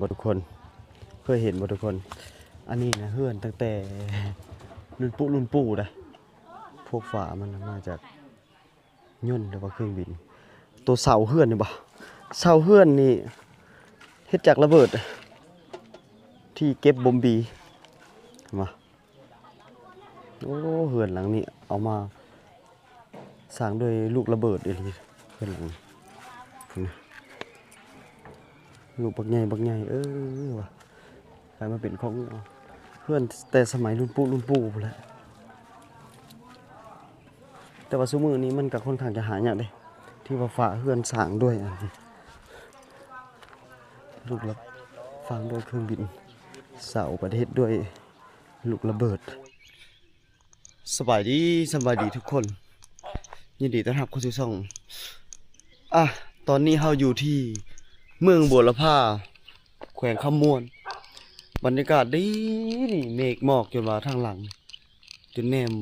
ບໍ່ທຸກຄົນ ເຄີຍເຫັນບໍ່ທຸກຄົນ? ອັນນີ້ນະ ເຮືອນຕັ້ງແຕ່ລຸ້ນປູ່ລຸ້ນປູ່ເດ້. ພວກຝາມັນນະມາຈາກຍົນ ຫຼືວ່າເຄື່ອງບິນ. ໂຕເສົາເຮືອນນີ້ບໍ່? ເສົາເຮືອນນີ້ເຮັດຈາກລະເບີດທີ່ເກັບບົມບີ ເຫັນບໍ່? ໂອ້ ເຮືອນຫຼັງນີ້ເອົາມາສ້າງດ້ວຍລູກລະເບີດອີ່ຫຼີ ເຮືອນຫຼັງນີ້ ພຸ້ນນະ ລູກບັກໃຫຍ່ ບັກໃຫຍ່ ເອີ ວ່າກາຍມາເປັນຄອກງົວ ເຮືອນແຕ່ສະໄໝລຸ້ນປູ່ລຸ້ນປູ່ພຸ້ນແຫຼະ. ແຕ່ວ່າຊຸມື້ນີ້ມັນກໍຄ່ອນຂ້າງຈະຫາຍາກເດ້ ທີ່ວ່າຝາເຮືອນສ້າງດ້ວຍອັນ ລູກລະ ສ້າງດ້ວຍເຄື່ອງບິນ ເສົາກໍເຮັດດ້ວຍ ລູກລະເບີດ. ສະບາຍດີ ສະບາຍດີທຸກຄົນ ຍິນດີຕ້ອນຮັບເຂົ້າສູ່ຊ່ອງ. ອ່ະ ຕອນນີ້ເຮົາຢູ່ທີ່ເມືອງບົວລະພາ ແຂວງຄຳມ່ວນ ບັນຍາກາດດີ ນີ້ເມກໝອກຈົນວ່າທາງຫຼັງ ຈົນແນມ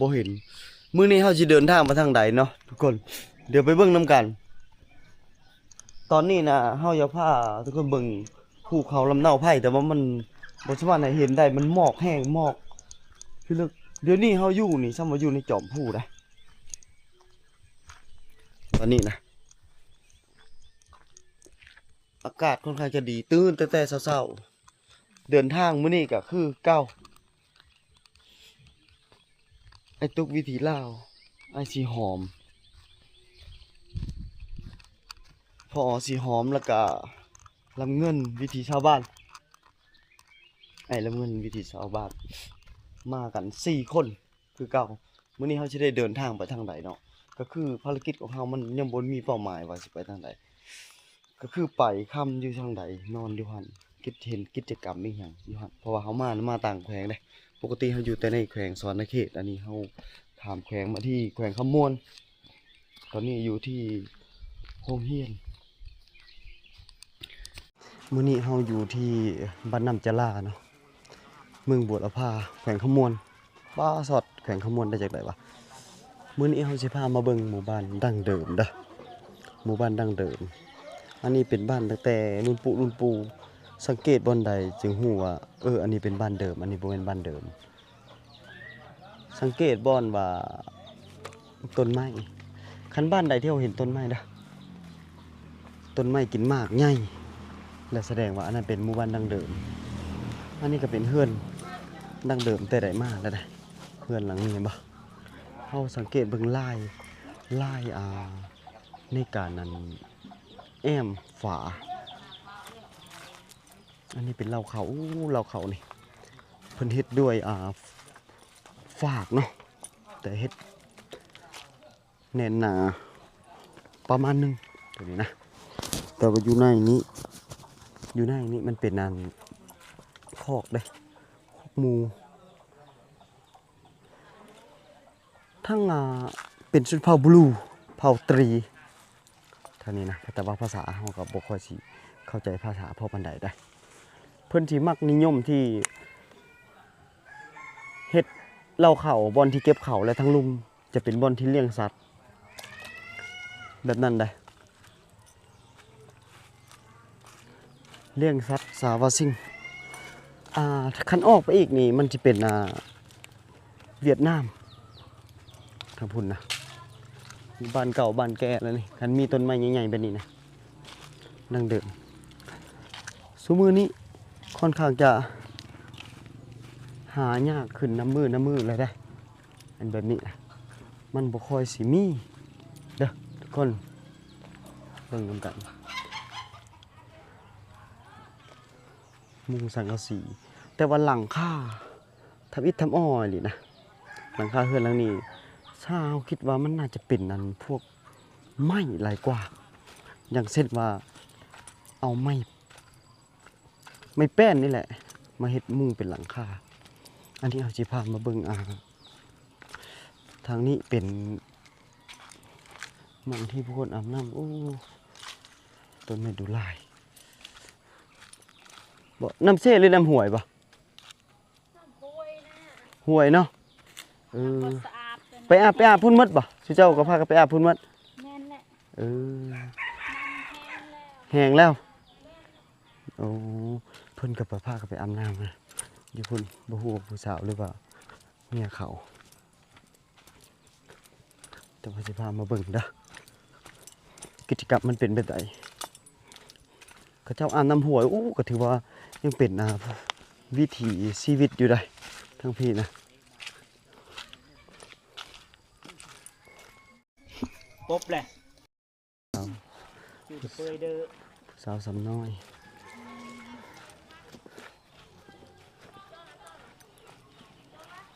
ບໍ່ເຫັນ. ມື້ນີ້ເຮົາຊິເດີນທາງໄປທາງໃດເນາະທຸກຄົນ ດຽວໄປເບິ່ງນຳກັນ. ຕອນນີ້ນະ ເຮົາຢາກພາທຸກຄົນເບິ່ງພູເຂົາລຳເນົາໄພ ແຕ່ວ່າມັນບໍ່ສາມາດໃຫ້ເຫັນໄດ້ ມັນໝອກແຮງ ໝອກພິລຶກ. ດຽວນີ້ເຮົາຢູ່ນີ້ ຊ່ຳວ່າຢູ່ໃນຈອມພູໄດ໋ ຕອນນີ້ນະ ອາກາດຄ່ອນຂ້າງຈະດີ ຕື່ນແຕ່ເຊົ້າໆ ເດີນທາງມື້ນີ້ກໍຄືເກົ່າ. ອ້າຍຕຸກວິຖີລາວ ອ້າຍສີຫອມ ພໍ່ອໍສີຫອມ ແລ້ວກະລຳເງິນວິຖີຊາວບ້ານ ອ້າຍລຳເງິນວິຖີຊາວບ້ານ ມາກັນສີ່ຄົນຄືເກົ່າ. ມື້ນີ້ເຮົາຊິໄດ້ເດີນທາງໄປທາງໃດເນາະ ກໍຄືພາລະກິດຂອງເຮົາມັນຍັງບໍ່ມີເປົ້າໝາຍວ່າຊິໄປທາງໃດ. ກໍຄືໄປຄ່ຳຢູ່ທາງໃດ ນອນຢູ່ຫັ້ນ ກິດ ເຮັດກິດຈະກຳອີ່ຫຍັງຢູ່ຫັ້ນ ເພາະວ່າເຮົາມາ ມາຕ່າງແຂວງເດ້. ປົກກະຕິເຮົາຢູ່ແຕ່ໃນແຂວງສະຫວັນນະເຂດ ອັນນີ້ເຮົາຂ້າມແຂວງມາທີ່ແຂວງຄຳມ່ວນ ຕອນນີ້ຢູ່ທີ່ໂຮງຮຽນ. ມື້ນີ້ເຮົາຢູ່ທີ່ບ້ານນ້ຳຈະລາເນາະ ເມືອງບົວລະພາ ແຂວງຄຳມ່ວນ. ປ້າສອດ ແຂວງຄຳມ່ວນໄດ້ຈັ່ງໃດວະ? ມື້ນີ້ເຮົາຊິພາມາເບິ່ງໝູ່ບ້ານດັ້ງເດີມເດີ ໝູ່ບ້ານດັ້ງເດີມ. ອັນນີ້ເປັນບ້ານຕັ້ງແຕ່ລຸ້ນປູ່ລຸ້ນປູ່ ສັງເກດບ່ອນໃດຈຶ່ງຮູ້ວ່າ ເອີ ອັນນີ້ເປັນບ້ານເດີມ ອັນນີ້ບໍ່ແມ່ນບ້ານເດີມ. ສັງເກດບ່ອນວ່າຕົ້ນໄມ້ ຄັນບ້ານໃດທີ່ເຮົາເຫັນຕົ້ນໄມ້ເດີ ຕົ້ນໄມ້ກິນໝາກໃຫຍ່ ແລະ ສະແດງວ່າອັນນັ້ນເປັນໝູ່ບ້ານດັ້ງເດີມ. ອັນນີ້ກໍເປັນເຮືອນດັ້ງເດີມແຕ່ໃດມາແລ້ວເດ້ ເຮືອນຫຼັງນີ້ເຫັນບໍ່? ເຮົາສັງເກດເບິ່ງລາຍ ລາຍ ອ່າ ໃນການນັ້ນ ແອ້ມຝາ. ອັນນີ້ເປັນເລົ້າເຂົ້າ ໂອ້ ເລົ້າເຂົ້ານີ້ ເພິ່ນເຮັດດ້ວຍ ອ່າ ຟາກເນາະ ແຕ່ເຮັດແໜ້ນໜາປະມານໜຶ່ງ ຕົວນີ້ນະ. ແຕ່ວ່າຢູ່ໃນນີ້ ຢູ່ໃນນີ້ມັນເປັນອັນ ຄອກເດ້ ຄອກໝູ. ທັງ ອ່າ ເປັນຊົນເຜົ່າບລູ ເຜົ່າຕຣີ ທາງນີ້ນະ ແຕ່ວ່າພາສາເຮົາກໍບໍ່ຄ່ອຍຊິເຂົ້າໃຈພາສາພໍ່ປານໃດໄດ໋. ເພິ່ນຊິມັກນິຍົມທີ່ເຮັດເລົ້າເຂົ້າ ບ່ອນທີ່ເກັບເຂົ້າ ແລະ ທາງລຸ່ມຈະເປັນບ່ອນທີ່ລ້ຽງສັດ ແບບນັ້ນໄດ໋. ລ້ຽງສັດສາວາຊິງ ອ່າ ຄັນອອກໄປອີກນີ້ມັນຈະເປັນ ອ່າ ຫວຽດນາມ ທາງພຸ້ນນະ ບ້ານເກົ່າບ້ານແກ່ແລ້ວນີ້ ຄັນມີຕົ້ນໄມ້ໃຫຍ່ໆແບບນີ້ນະ ດັ້ງເດີມ. ຊຸມື້ນີ້ຄ່ອນຂ້າງຈະຫາຍາກຂຶ້ນນຳມື້ນຳມື້ແລ້ວເດ້. ອັນແບບນີ້ນະ ມັນບໍ່ຄ່ອຍຊິມີເດີທຸກຄົນ ເບິ່ງນຳກັນ ມຸງສັງກະສີ ແຕ່ວ່າຫຼັງຄາທຳອິດທຳອໍອີ່ຫຼີນະ. ຫຼັງຄາເຮືອນຫຼັງນີ້ ຊາວຄິດວ່າມັນໜ້າຈະເປັນອັນພວກໄມ້ຫຼາຍກວ່າ ຢ່າງເຊັ່ນວ່າເອົາໄມ້ ໄມ້ແປ້ນນີ້ແຫຼະ ມາເຮັດມຸງເປັນຫຼັງຄາ. ອັນນີ້ເຮົາຊິພາມາເບິ່ງ ອ່າ ທາງນີ້ເປັນໝ່ອງທີ່ຜູ້ຄົນອາບນ້ຳ. ໂອ້ ຕົ້ນໄມ້ດູຫຼາຍ. ບໍ່ ນ້ຳເຊຫຼືນ້ຳຫ້ວຍບໍ່? ຫ້ວຍເນາະ. ເອີ ໄປອາບ ໄປອາບພຸ້ນໝົດບໍ່? ຊຸເຈົ້າກໍພາກັນໄປອາບພຸ້ນໝົດ? ແມ່ນແຫຼະ. ເອີ ແຫ້ງແລ້ວ. ໂອ້ ເພິ່ນກໍໄປ ພາກັນໄປອາບນ້ຳນະຢູ່ພຸ້ນ ບໍ່ຮູ້ວ່າຜູ້ສາວ ຫຼືວ່າເມຍເຂົາ. ແຕ່ວ່າຊິພາມາເບິ່ງເດີ ກິດຈະກຳມັນເປັນແບບໃດ. ເຂົາເຈົ້າອາບນ້ຳຫ້ວຍ. ໂອ້ ກໍຖືວ່າຍັງເປັນ ອ່າ ວິຖີຊີວິດຢູ່ໃດ໋ ທາງພີ້ນະ. ປົບແຫຼະ ສາວ ຢູ່ແຕ່ເປີຍເດີ ຜູ້ສາວສ່ຳນ້ອຍ.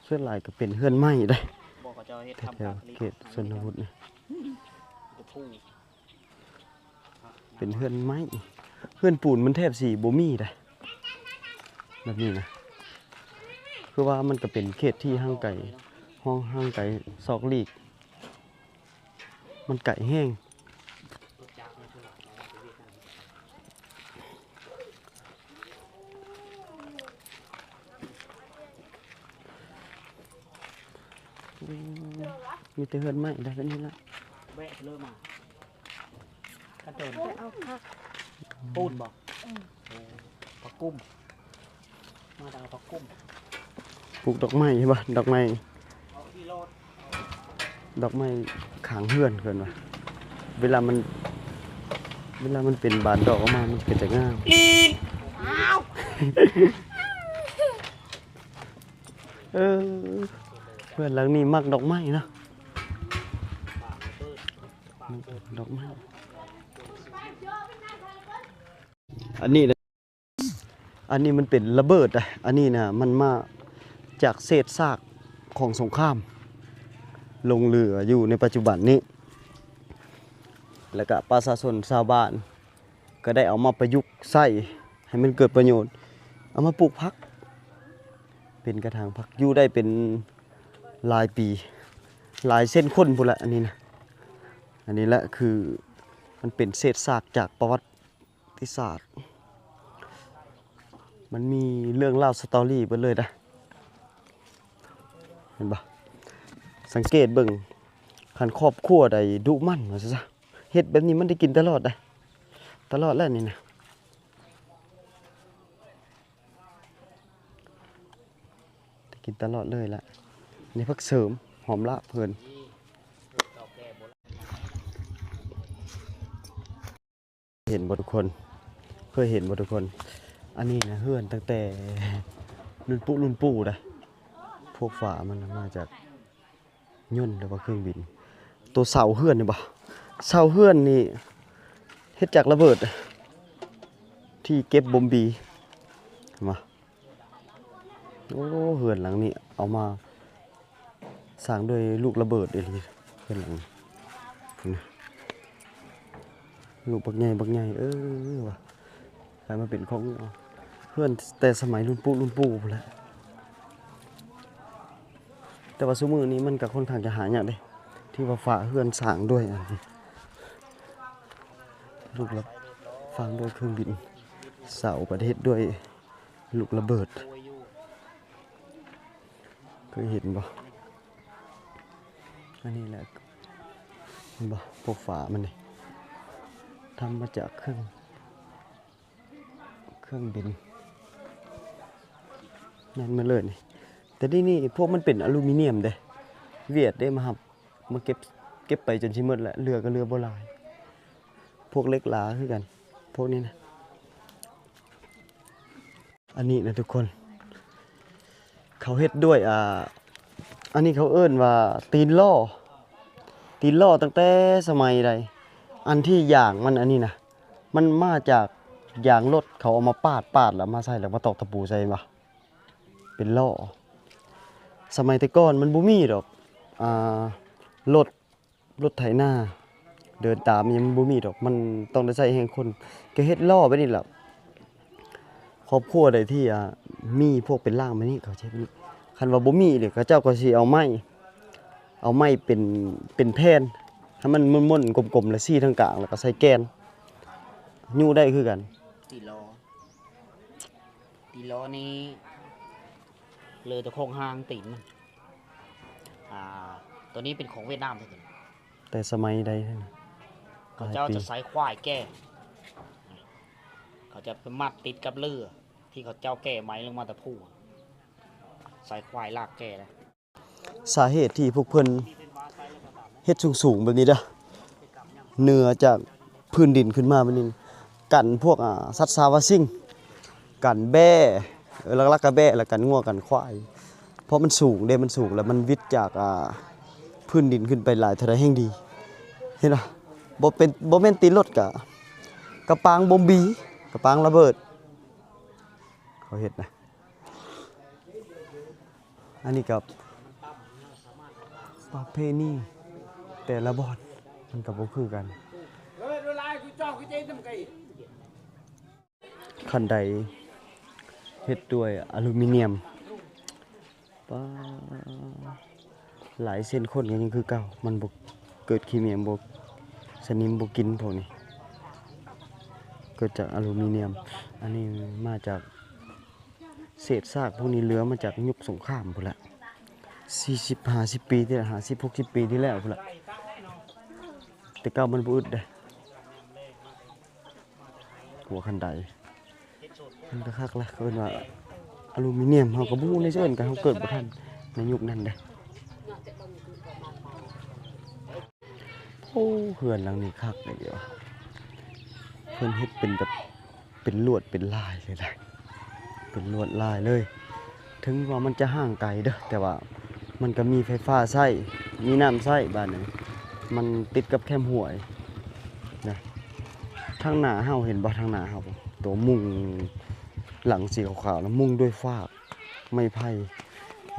ສ່ວນຫຼາຍກໍເປັນເຮືອນໄມ້ເດ້ ບໍ່ ເຂົາເຈົ້າເຮັດ ແຖວເຂດຊົນນະບົດນີ້ ເປັນເຮືອນໄມ້ ເຮືອນປູນມັນແທບຊິບໍ່ມີເດ້ ແບບນີ້ນະ. ຄືວ່າມັນກໍເປັນເຂດທີ່ຫ່າງໄກ ຫ້ອງຫ່າງໄກ ຊອກຫຼີກ ມັນໄກແຮງ. ມີແຕ່ເຮືອນໄມ້ໄດ໋ ແບບນີ້ລະ ແວະເລີຍມາ ຂັ້ນຕົ້ນ ໄປເອົາຜັກ ປູນບໍ່? ເອີ ໂອ້ ຜັກກຸ້ມ ມາແຕ່ເອົາຜັກກຸ້ມ ປູກດອກໄມ້ເຫັນບໍ່? ດອກໄມ້ ດອກໄມ້ຂ້າງເຮືອນເພິ່ນວ່າ ເວລາມັນ ເວລາມັນເປັນບານດອກອອກມາ ມັນເປັນຕາງາມ. ເອີ ເຮືອນຫຼັງນີ້ມັກດອກໄມ້ເນາະ ດອກໄມ້. ອັນນີ້ນະ ອັນນີ້ມັນເປັນລະເບີດນະ ອັນນີ້ນະ ມັນມາຈາກເສດຊາກຂອງສົງຄາມ ຫຼົງເຫຼືອຢູ່ໃນປັດຈຸບັນນີ້ ແລ້ວກະປະຊາຊົນຊາວບ້ານກໍໄດ້ເອົາມາປະຍຸກໃຊ້ໃຫ້ມັນເກີດປະໂຫຍດ ເອົາມາປູກຜັກ ເປັນກະຖາງຜັກ ຢູ່ໄດ້ເປັນຫຼາຍປີ ຫຼາຍເຊັນຄົນພຸ້ນລະ. ອັນນີ້ນະ ອັນນີ້ແຫຼະ ຄືມັນເປັນເສດຊາກຈາກປະຫວັດ ຕິສາດ ມັນມີເລື່ອງລາວ ສະຕໍຣີ ເບິດເລີຍນະ ເຫັນບໍ່? ສັງເກດເບິ່ງ ຄັນຄອບຄົວໃດດຸໝັ່ນວ່າຊັ້ນຊະ ເຮັດແບບນີ້ມັນໄດ້ກິນຕະຫຼອດນະ ຕະຫຼອດແຫຼະນີ້ນະ ໄດ້ກິນຕະຫຼອດເລີຍລະ. ນີ້ຜັກເສີມ ຫອມລາບເພິ່ນ. ເຫັນບໍ່ທຸກຄົນ? ເຄີຍເຫັນບໍ່ທຸກຄົນ? ອັນນີ້ນະ ເຮືອນຕັ້ງແຕ່ລຸ້ນປູ່ລຸ້ນປູ່ນະ. ພວກຝາມັນນະມາຈາກຍົນ ຫຼືວ່າເຄື່ອງບິນ. ໂຕເສົາເຮືອນນີ້ບໍ່? ເສົາເຮືອນນີ້ເຮັດຈາກລະເບີດ ທີ່ເກັບບົມບີ ເຫັນບໍ່? ໂອ້ ເຮືອນຫຼັງນີ້ເອົາມາສ້າງດ້ວຍລູກລະເບີດອີ່ຫຼີ ເຮືອນຫຼັງນີ້ ພຸ້ນນະ ລູກບັກໃຫຍ່ ບັກໃຫຍ່ ເອີ ວ່າກາຍມາເປັນຂອງເຮືອນແຕ່ສະໄໝລຸ້ນປູ່ລຸ້ນປູ່ພຸ້ນແຫຼະ. ແຕ່ວ່າຊຸມື້ນີ້ມັນກໍຄ່ອນຂ້າງຈະຫາຍາກເດ້ ທີ່ວ່າຝາເຮືອນສ້າງດ້ວຍອັນນີ້ ລູກລະ ສ້າງດ້ວຍເຄື່ອງບິນ ເສົາກໍເຮັດດ້ວຍ ລູກລະເບີດ ເຄີຍເຫັນບໍ່? ອັນນີ້ແຫຼະ ເຫັນບໍ່? ພວກຝາມັນນີ້ ທຳມາຈາກເຄື່ອງ ເຄື່ອງບິນ ແມ່ນໝົດເລີຍນີ້. ແຕ່ດຽວນີ້ພວກມັນເປັນອາລູມີນຽມເດ້ ຫວຽດເດ້ມາຮັບ ມາເກັບ ເກັບໄປຈົນຊິໝົດແຫຼະ ເຫຼືອກໍເຫຼືອບໍ່ຫຼາຍ. ພວກເຫຼັກຫຼາຄືກັນ ພວກນີ້ນະ. ອັນນີ້ນະທຸກຄົນ ເຂົາເຮັດດ້ວຍ ອ່າ ອັນນີ້ເຂົາເອີ້ນວ່າຕີນລໍ້ ຕີນລໍ້ຕັ້ງແຕ່ສະໄໝໃດ ອັນທີ່ຢາງມັນອັນນີ້ນະ ມັນມາຈາກຢາງລົດ ເຂົາເອົາມາປາດ ປາດແລ້ວມາໃສ່ ແລ້ວມາຕອກຕະປູໃສ່ ເຫັນບໍ່? ເປັນລໍ້. ສະໄໝແຕ່ກ່ອນມັນບໍ່ມີດອກ ອ່າ ລົດ ລົດໄຖນາເດີນຕາມຫຍັງມັນບໍ່ມີດອກ ມັນຕ້ອງໄດ້ໃຊ້ແຮງຄົນ ກໍເຮັດລໍ້ແບບນີ້ແຫຼະ. ຄອບຄົວໃດທີ່ ອ່າ ມີພວກເປັນລ່າງແບບນີ້ ເຂົາເຮັດແບບນີ້. ຄັນວ່າບໍ່ມີເດ ເຂົາເຈົ້າກໍຊິເອົາໄມ້ ເອົາໄມ້ເປັນ ເປັນແຜ່ນ ໃຫ້ມັນມົນໆ ກົມໆ ແລ້ວຊີ້ທາງກາງ ແລ້ວກໍໃສ່ແກ່ນ ຍູ້ໄດ້ຄືກັນ. ຕີນລໍ້ ຕີນລໍ້ນີ້ເຫຼືອແຕ່ໂຄງຮ່າງຕີນມັນ. ອ່າ ຕົວນີ້ເປັນຂອງຫວຽດນາມເດ້ ແຕ່ສະໄໝໃດ ເຂົາເຈົ້າຈະໃຊ້ຂວາຍແກ່ ເຂ ເຂົາຈະໄປມັດຕິດກັບເຫຼືອ ທີ່ເຂົາເຈົ້າແກ່ໄມ້ລົງມາແຕ່ພູ ໃສ່ຄວາຍລາກແກ່ນະ. ສາເຫດທີ່ພວກເພິ່ນເຮັດສູງໆແບບນີ້ເດີ້ ເໜືອຈາກພື້ນດິນຂຶ້ນມາແບບນີ້ ກັນພວກ ອາ ສັດຊາວາສິ່ງ ກັນແບ້ ເອີ ຫຼັກໆກໍແບ້ ແລ້ວກັນງົວກັນຄວາຍ ເພາະມັນສູງເດ້ ມັນສູງ ແລ້ວມັນວິດຈາກ ອາ ພື້ນດິນຂຶ້ນໄປຫຼາຍເທົ່າໃດແຮ່ງດີ. ເຫັນບໍ່? ບໍ່ເປັນ ບໍ່ແມ່ນຕີນລົດ ກະ ກະປາງບົມບີ ກະປາງລະເບີດ ເຂົາເຮັດນະ. ອັນນີ້ກໍປະເພນີແຕ່ລະບ່ອນມັນກໍບໍ່ຄືກັນ. ຄັນໄດເຮັດດ້ວຍອາລູມີນຽມ. ປາ ລາຍເສັ້ນຄົນກໍຍັງຄືເກົ່າ ມັນບໍ່ເກີດຂີ້ເໝັງ ບໍ່ ສະໜິມບໍ່ກິນພວກນີ້ ເກີດຈາກອາລູມີນຽມ. ອັນນີ້ມາຈາກ ເສດຊາກພວກນີ້ເຫຼືອມາຈາກຍຸກສົງຄາມພຸ້ນລະ ສີ່ສິບ ຫ້າສິບປີທີ່ແລ້ວ ຫ້າສິບ ຫົກສິບປີທີ່ແລ້ວພຸ້ນລະ ແຕ່ເກົ່າມັນບໍ່ອຶດເດ້. ຫົວຄັນໄດ ມັນກໍຄັກລະ ເຂົາເອີ້ນວ່າອາລູມີນຽມ ເຮົາກໍບໍ່ຮູ້ໃນເອີ້ນກັນ ເຮົາເກີດບໍ່ທັນໃນຍຸກນັ້ນເດ້. ໂອ້ ເຮືອນຫຼັງນີ້ຄັກເດ ເພິ່ນເຮັດເປັນແບບ ເປັນລວດເປັນລາຍເລີຍນະ ເປັນລວດລາຍເລີຍ. ເຖິງວ່າມັນຈະຫ່າງໄກເດີ້ ແຕ່ວ່າມັນກໍມີໄຟຟ້າໃຊ້ ມີນ້ຳໃຊ້. ບ້ານນີ້ມັນຕິດກັບແຄມຫ້ວຍນະ. ທາງໜ້າເຮົາ ເຫັນບໍ່ ທາງໜ້າເຮົາ ຕົວມຸງຫຼັງສີຂາວໆ ນະ ມຸງດ້ວຍຟາກໄມ້ໄຜ່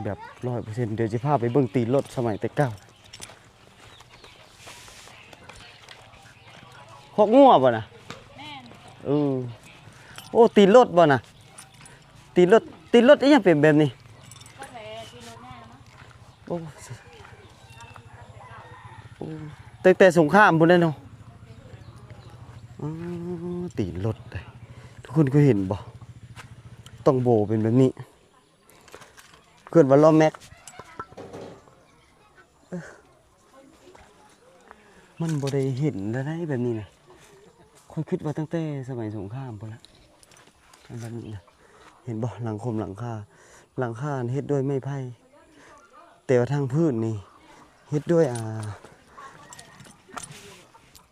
ແບບຮ້ອຍເປີເຊັນ. ດຽວຊິພາໄປເບິ່ງຕີນລົດສະໄໝແຕ່ເກົ່າ. ຄອກງົວບໍ່ນະ? ແມ່ນ. ເອີ ໂອ້ ຕີນລົດບໍ່ນະ? ຕີນລົດ ຕີນລົດອີ່ຫຍັງເປັນແບບນີ້? ໂອ້ ໂອ້ ຕັ້ງແຕ່ສົງຄາມພຸ້ນແຫຼະເນາະ. ອໍ ຕີນລົດເດ້ ທຸກຄົນເຄີຍເຫັນບໍ່? ຕ້ອງໂບເປັນແບບນີ້ ເອີ້ນວ່າລໍ້ແມັກ. ມັນບໍ່ໄດ້ເຫັນແລ້ວໃດ໋ ແບບນີ້ນະ ຂ້ອຍຄິດວ່າຕັ້ງແຕ່ສະໄໝສົງຄາມພຸ້ນລະ ອັນແບບນີ້ນະ. ເຫັນບໍ່ ຫຼັງຄົມຫຼັງຄາ ຫຼັງຄາເຮັດດ້ວຍໄມ້ໄຜ່ ແຕ່ວ່າທາງພື້ນນີ້ເຮັດດ້ວຍ ອ່າ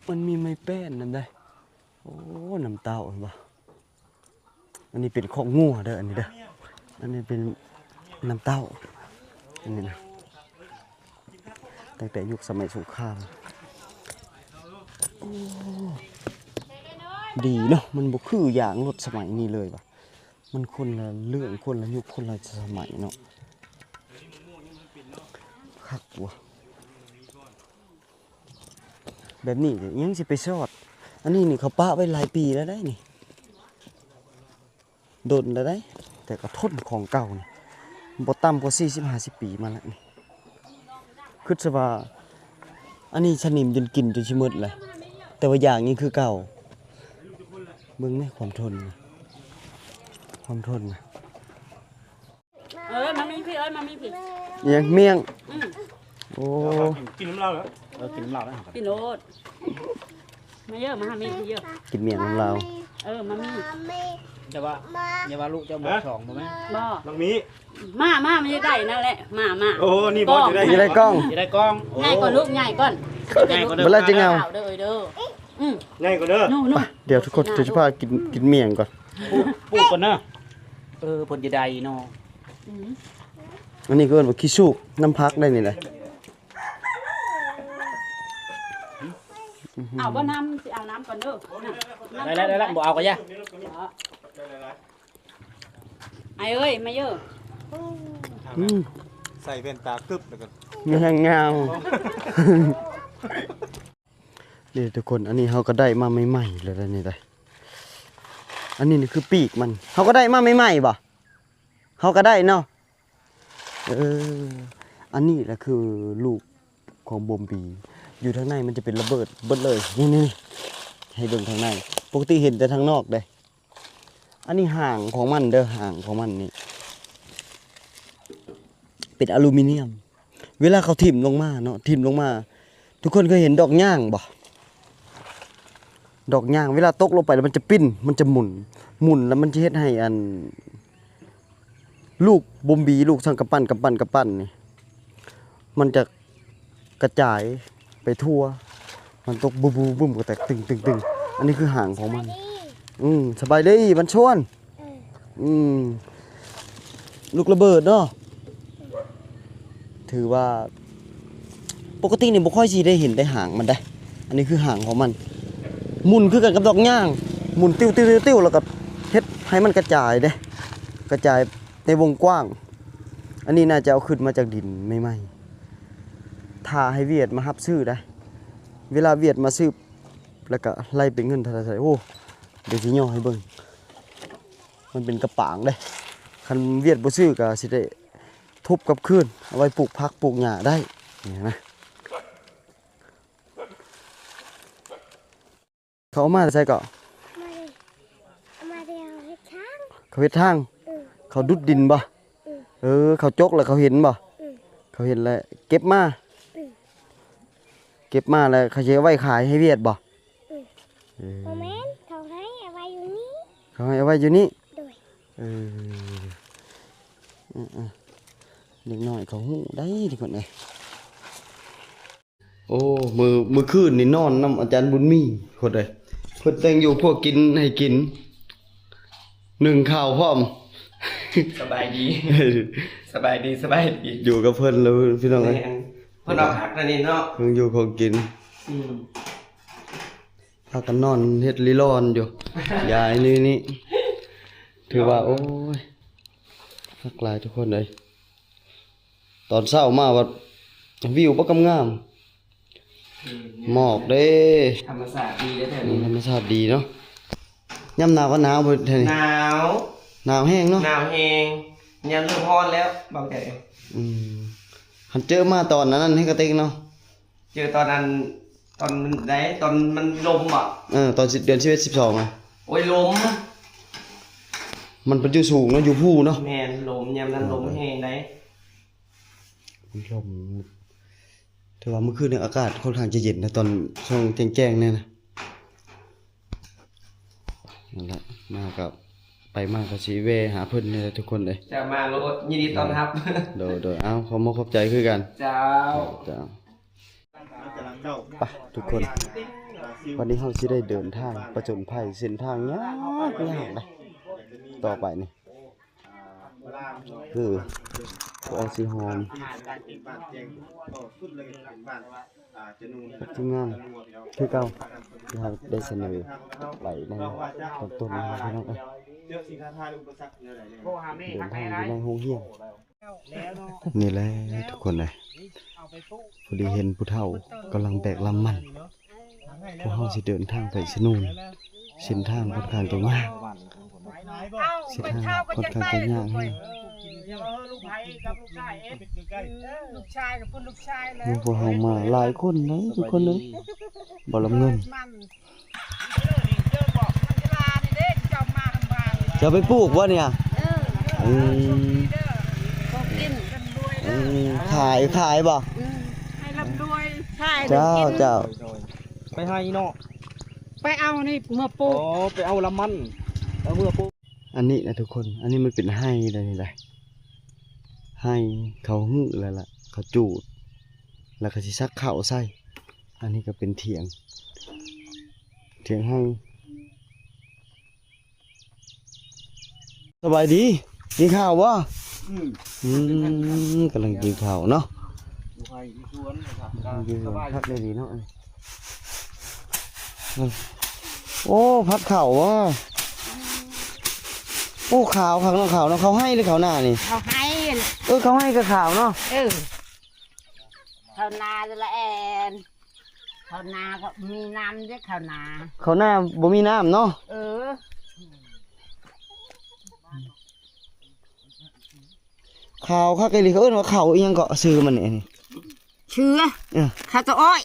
ມັນມີໄມ້ແປ້ນນຳໃດ໋. ໂອ້ ນ້ຳເຕົ້າ ເຫັນບໍ່? ອັນນີ້ເປັນຄອກງົວເດີ້ ອັນນີ້ເດີ້ ອັນນີ້ເປັນນ້ຳເຕົ້າ ອັນນີ້ນະ ຕັ້ງແຕ່ຍຸກສະໄໝສົງຄາມ. ໂອ້ ດີເນາະ ມັນບໍ່ຄືຢາງລົດສະໄໝນີ້ເລີຍວ່າ ມັນຄົນລະເລື່ອງ ຄົນລະຍຸກ ຄົນລະສະໄໝເນາະ. ຄັກວ່າ. ແບບນີ້ຍັງຊິໄປຊອດ ອັນນີ້ນີ້ເຂົາປະໄວ້ຫຼາຍປີແລ້ວໃດ໋ນີ້ ດົນແລ້ວໃດ໋ ແຕ່ກໍທົນຂອງເກົ່ານີ້ ບໍ່ຕ່ຳກວ່າສີ່ສິບຫ້າສິບປີມາແລ້ວນີ້. ຄິດຊະວ່າອັນນີ້ສະໜິມຈົນກິນຈົນຊິໝົດແຫຼະ ແຕ່ວ່າຢາງຍັງຄືເກົ່າ. ເບິ່ງແມ້ຄວາມທົນ ຄວາມທົນນະ. ເອີ ມາມີພີ່ ເອີຍ ມາມີພີ່ ອີ່ຫຍັງ ໝ້ຽງ? ອືມ ໂອ້ ກິນນຳລາວແລ້ວ ເອີ ກິນນຳລາວແລ້ວ ກິນໂລດ ມາເຢີ ມາຫາມີພີ່ເຢີ ກິນໝ້ຽງນຳລາວ. ເອີ ມາມີ ຢ່າວ່າ ຢ່າວ່າລູກເຈົ້າບອກສອງບໍ່ແມ່ນ ບໍ່ ນ້ອງມີ ມາ ມາ ມັນຈະໄດ້ນັ້ນແຫຼະ ມາ ມາ. ໂອ້ ນີ້ບໍ່ ຈະໄດ້ ຈະໄດ້ກ້ອງ ຈະໄດ້ກ້ອງ ໃຫຍ່ກ່ອນລູກ ໃຫຍ່ກ່ອນ ໃຫຍ່ກ່ອນເດີ້ ເວລາຈະເຫງົາ ເດີ ເດີ ອືມ ໃຫຍ່ກ່ອນເດີ້ ໜູ ໜູ ໄປ ດຽວທຸກຄົນ ດຽວຊິພາກິນ ກິນໝ້ຽງກ່ອນ ປູກ ປູກກ່ອນເດີ້. ເອີ ເພິ່ນຈະໄດ້ເນາະ ອືມ ອັນນີ້ກໍເອີ້ນວ່າຂີ້ສູກ ນ້ຳຜັກໄດ້ນີ້ແຫຼະ. ເອົາບໍ່ນ້ຳ ຊິເອົານ້ຳກ່ອນເດີ້ ໄດ້ແລ້ວ ໄດ້ແລ້ວ ບໍ່ເອົາກໍຢ່າ ອ້າຍເອີຍ ມາເຢີ ອືມ ໃສ່ແວ່ນຕາກຶບ ແລ້ວກໍ ມີແຮງງາມ. ນີ້ທຸກຄົນ ອັນນີ້ເຮົາກໍໄດ້ມາໃໝ່ໆແລ້ວນີ້ໄດ໋ ອັນນີ້ນີ້ຄືປີກມັນ ເຮົາກໍໄດ້ມາໃໝ່ໆບໍ່? ເຮົາກໍໄດ້ເນາະ. ເອີ ອັນນີ້ລະຄືລູກຂອງບົມບີ ຢູ່ທາງໃນມັນຈະເປັນລະເບີດເບິດເລີຍ ນີ້ໆ ໃຫ້ເບິ່ງທາງໃນ ປົກກະຕິເຫັນແຕ່ທາງນອກເດ້. ອັນນີ້ຫາງຂອງມັນເດີ ຫາງຂອງມັນນີ້ເປັນອາລູມີນຽມ. ເວລາເຂົາຖິ້ມລົງມາເນາະ ຖິ້ມລົງມາ ທຸກຄົນເຄີຍເຫັນດອກຍ່າງບໍ່? ດອກຍາງເວລາຕົກລົງໄປແລ້ວມັນຈະປິ່ນ ມັນຈະໝຸນ ໝຸນແລ້ວມັນຈະເຮັດໃຫ້ອັນ ລູກບົມບີ ລູກສັງກະປັ້ນ ກະປັ້ນ ກະປັ້ນນີ້ ມັນຈະກະຈາຍໄປທົ່ວ ມັນຕົກບຶ້ມໆໆ ກະແຕກຕຶ້ງໆໆ ອັນນີ້ຄືຫາງຂອງມັນ. ອືມ ສະບາຍດີ ບັນຊວນ. ອືມ ລູກລະເບີດເນາະ ຖືວ່າ ປົກກະຕິນີ້ບໍ່ຄ່ອຍຊິໄດ້ເຫັນແຕ່ຫາງມັນໄດ໋ ອັນນີ້ຄືຫາງຂອງມັນ ໝຸນຄືກັນກັບດອກຍາງ ໝຸນຕິວໆໆ ແລ້ວກໍເຮັດໃຫ້ມັນກະຈາຍເດ້ ກະຈາຍໃນວົງກວ້າງ. ອັນນີ້ໜ້າຈະເອົາຂຶ້ນມາຈາກດິນໃໝ່ໆ ຖ້າໃຫ້ຫວຽດມາຮັບຊື້ໄດ໋ ເວລາຫວຽດມາຊື້ ແລ້ວກໍໄລ່ເປັນເງິນເທົ່າໃດ ໂອ້ ດຽວຊິຍໍໃຫ້ເບິ່ງ ມັນເປັນກະປາງເດ້ ຄັນຫວຽດບໍ່ຊື້ກໍຊິໄດ້ທຸບກັບຄືນ ເອົາໄວ້ປູກຜັກປູກຫຍ້າໄດ້ ນີ້ນະ. ເຂົາເອົາມາແຕ່ໃສເກາະ? ມາເດ້ ເອົາມາແຕ່ເຮັດທາງ ເຂົາເຮັດທາງ ເອີ ເຂົາດຸດດິນບໍ່? ເອີ ເອີ ເຂົາຈົກແລ້ວເຂົາເຫັນບໍ່? ເອີ ເຂົາເຫັນແລ້ວເກັບມາ? ເອີ ເກັບມາແລ້ວເຂົາຊິເອົາໄວ້ຂາຍໃຫ້ຫວຽດບໍ່? ອືມ ເອີ ບໍ່ແມ່ນ ເຂົາໃຫ້ເອົາໄວ້ຢູ່ນີ້ ເຂົາໃຫ້ເອົາໄວ້ຢູ່ນີ້ ໂດຍ ເອີ ເອີໆ ເດັກນ້ອຍເຂົາຮູ້ໄດ໋ທຸກຄົນເອີຍ. ໂອ້ ມື້ ມື້ຄືນນີ້ນອນນຳອາຈານບຸນມີ ທຸກຄົນເອີຍ ເພິ່ນແຕ່ງຢູ່ຄົວກິນໃຫ້ກິນ ໜຶ້ງເຂົ້າພ້ອມ ສະບາຍດີ ສະບາຍດີ ສະບາຍດີ ຢູ່ກັບເພິ່ນແລ້ວພີ່ນ້ອງເອີຍ ແມ່ນ ເພິ່ນເອົາຜັກອັນນີ້ເນາະ ເພິ່ນຢູ່ຂອງກິນ ອືມ ພາກັນນອນເຮັດລີລອນຢູ່ ຢາຍນີ້ນີ້ ຖືວ່າ ໂອ້ຍ ຄັກຫຼາຍທຸກຄົນເອີຍ ຕອນເຊົ້າມາບັດວິວບັກງາມ ອືມ ໝອກເດ້ ທຳມະຊາດດີເດ້ແຖວນີ້ ອືມ ທຳມະຊາດດີເນາະ ຍາມໜາວກໍໜາວບໍ່ແຖວນີ້ ໜາວ ໜາວແຮງເນາະ ໜາວແຮງ ຍາມເລີ່ມຮ້ອນແລ້ວ ເບົາໃຈ ອືມ ຄັນເຈີມາຕອນນັ້ນແຮງກະເຕັກເນາະ ເຈີຕອນນັ້ນ ຕອນໃດ ຕອນມັນລົມບໍ່? ເອີ ຕອນເດືອນສິບເອັດ ສິບສອງ ອະ ໂອ້ຍ ລົມ ມັນເປັນຢູ່ສູງເນາະ ຢູ່ພູເນາະ ແມ່ນ ລົມ ຍາມນັ້ນລົມແຮງໃດ໋ ມັນລົມ ຖືວ່າມື້ຄືນນີ້ອາກາດຄ່ອນຂ້າງຈະເຢັນນະ ຕອນຊ່ວງແຈ້ງໆ ນີ້ນະ ນັ້ນແຫຼະ ມາກໍ ໄປມາກໍຊິແວ່ຫາເພິ່ນນີ້ແຫຼະທຸກຄົນເອີຍ ຈະມາໂລດ ຍິນດີຕ້ອນຮັບ ໂດຍໆ ເອົາ ຂໍຂອບມຸກຂອບໃຈຄືກັນ ເຈົ້າ ເຈົ້າ ໄປທຸກຄົນ ວັນນີ້ເຮົາຊິໄດ້ເດີນທາງປະຈົນໄພ ເສັ້ນທາງຍາກໆ ໄດ໋ ຕໍ່ໄປນີ້ ຄື ຜູ້ອອກສີຫອມ ທີມງານຄືເກົ່າ ທີ່ເຮົາໄດ້ສະເໜີໄປໃນຕອນຕົ້ນນີ້ ພີ່ນ້ອງເອີຍ ເດີນທາງຢູ່ໃນໂຮງຮຽນ ນີ້ແຫຼະທຸກຄົນເອີຍ ພໍດີເຫັນຜູ້ເຖົ້າກຳລັງແບກລຳມັນ ພວກເຮົາຊິເດີນທາງໄປຊະນູນ ເສັ້ນທາງຂ້ອນຂ້າງຈະຍາກ ເສັ້ນທາງຂ້ອນຂ້າງຈະຍາກແຮງ ພວກເຮົາມາຫຼາຍຄົນເດ້ທຸກຄົນເອີຍ ບໍ່ລຳເງິນ ຈະໄປປູກບໍ່ນີ້? ເອີ ອືມ ຂາຍ ຂາຍບໍ່? ເຈົ້າ ເຈົ້າ ໄປໃຫ້ເນາະ ໄປເອົານີ້ເມືອປູກ ອໍ ໄປເອົາລຳມັນ ເອົາເມືອປູກ ອັນນີ້ນະທຸກຄົນ ອັນນີ້ມັນເປັນໄຮ່ໃດ໋ ນີ້ໃດ໋ ໄຮ່ເຂົາຮື້ແລ້ວລະ ເຂົາຈູດ ແລ້ວກໍຊິສັກເຂົ້າໃສ່ ອັນນີ້ກໍເປັນຖຽງ ຖຽງໄຮ່ ສະບາຍດີ ກິນເຂົ້າບໍ່? ອືມ ອືມ ກຳລັງກິນເຂົ້າເນາະ ຢູ່ສວນ ຢູ່ສວນ ຄັກດີເນາະ ໂອ້ ຜັດເຂົ້າບໍ່? ໂອ້ ຂາວຄັກເນາະ ເຂົ້າເນາະ ເຂົ້າໄຮ່ຫຼືເຂົ້ານານີ້? ເຂົ້າໄຮ່ ເອີ ເຂົ້າໄຮ່ກໍຂາວເນາະ ເອີ ເຂົ້ານາລະແອນ ເຂົ້ານາກໍມີນ້ຳເດ້ ເຂົ້ານາ ເຂົ້ານາບໍ່ມີນ້ຳເນາະ ເອີ ຂາວຄັກອີ່ຫຼີ ເຂົາເອີ້ນວ່າເຂົ້າອີ່ຫຍັງເກາະ ຊື່ມັນນີ້ ເຊື່ອ ເອີ ເຂົ້າຕາອ້ອຍ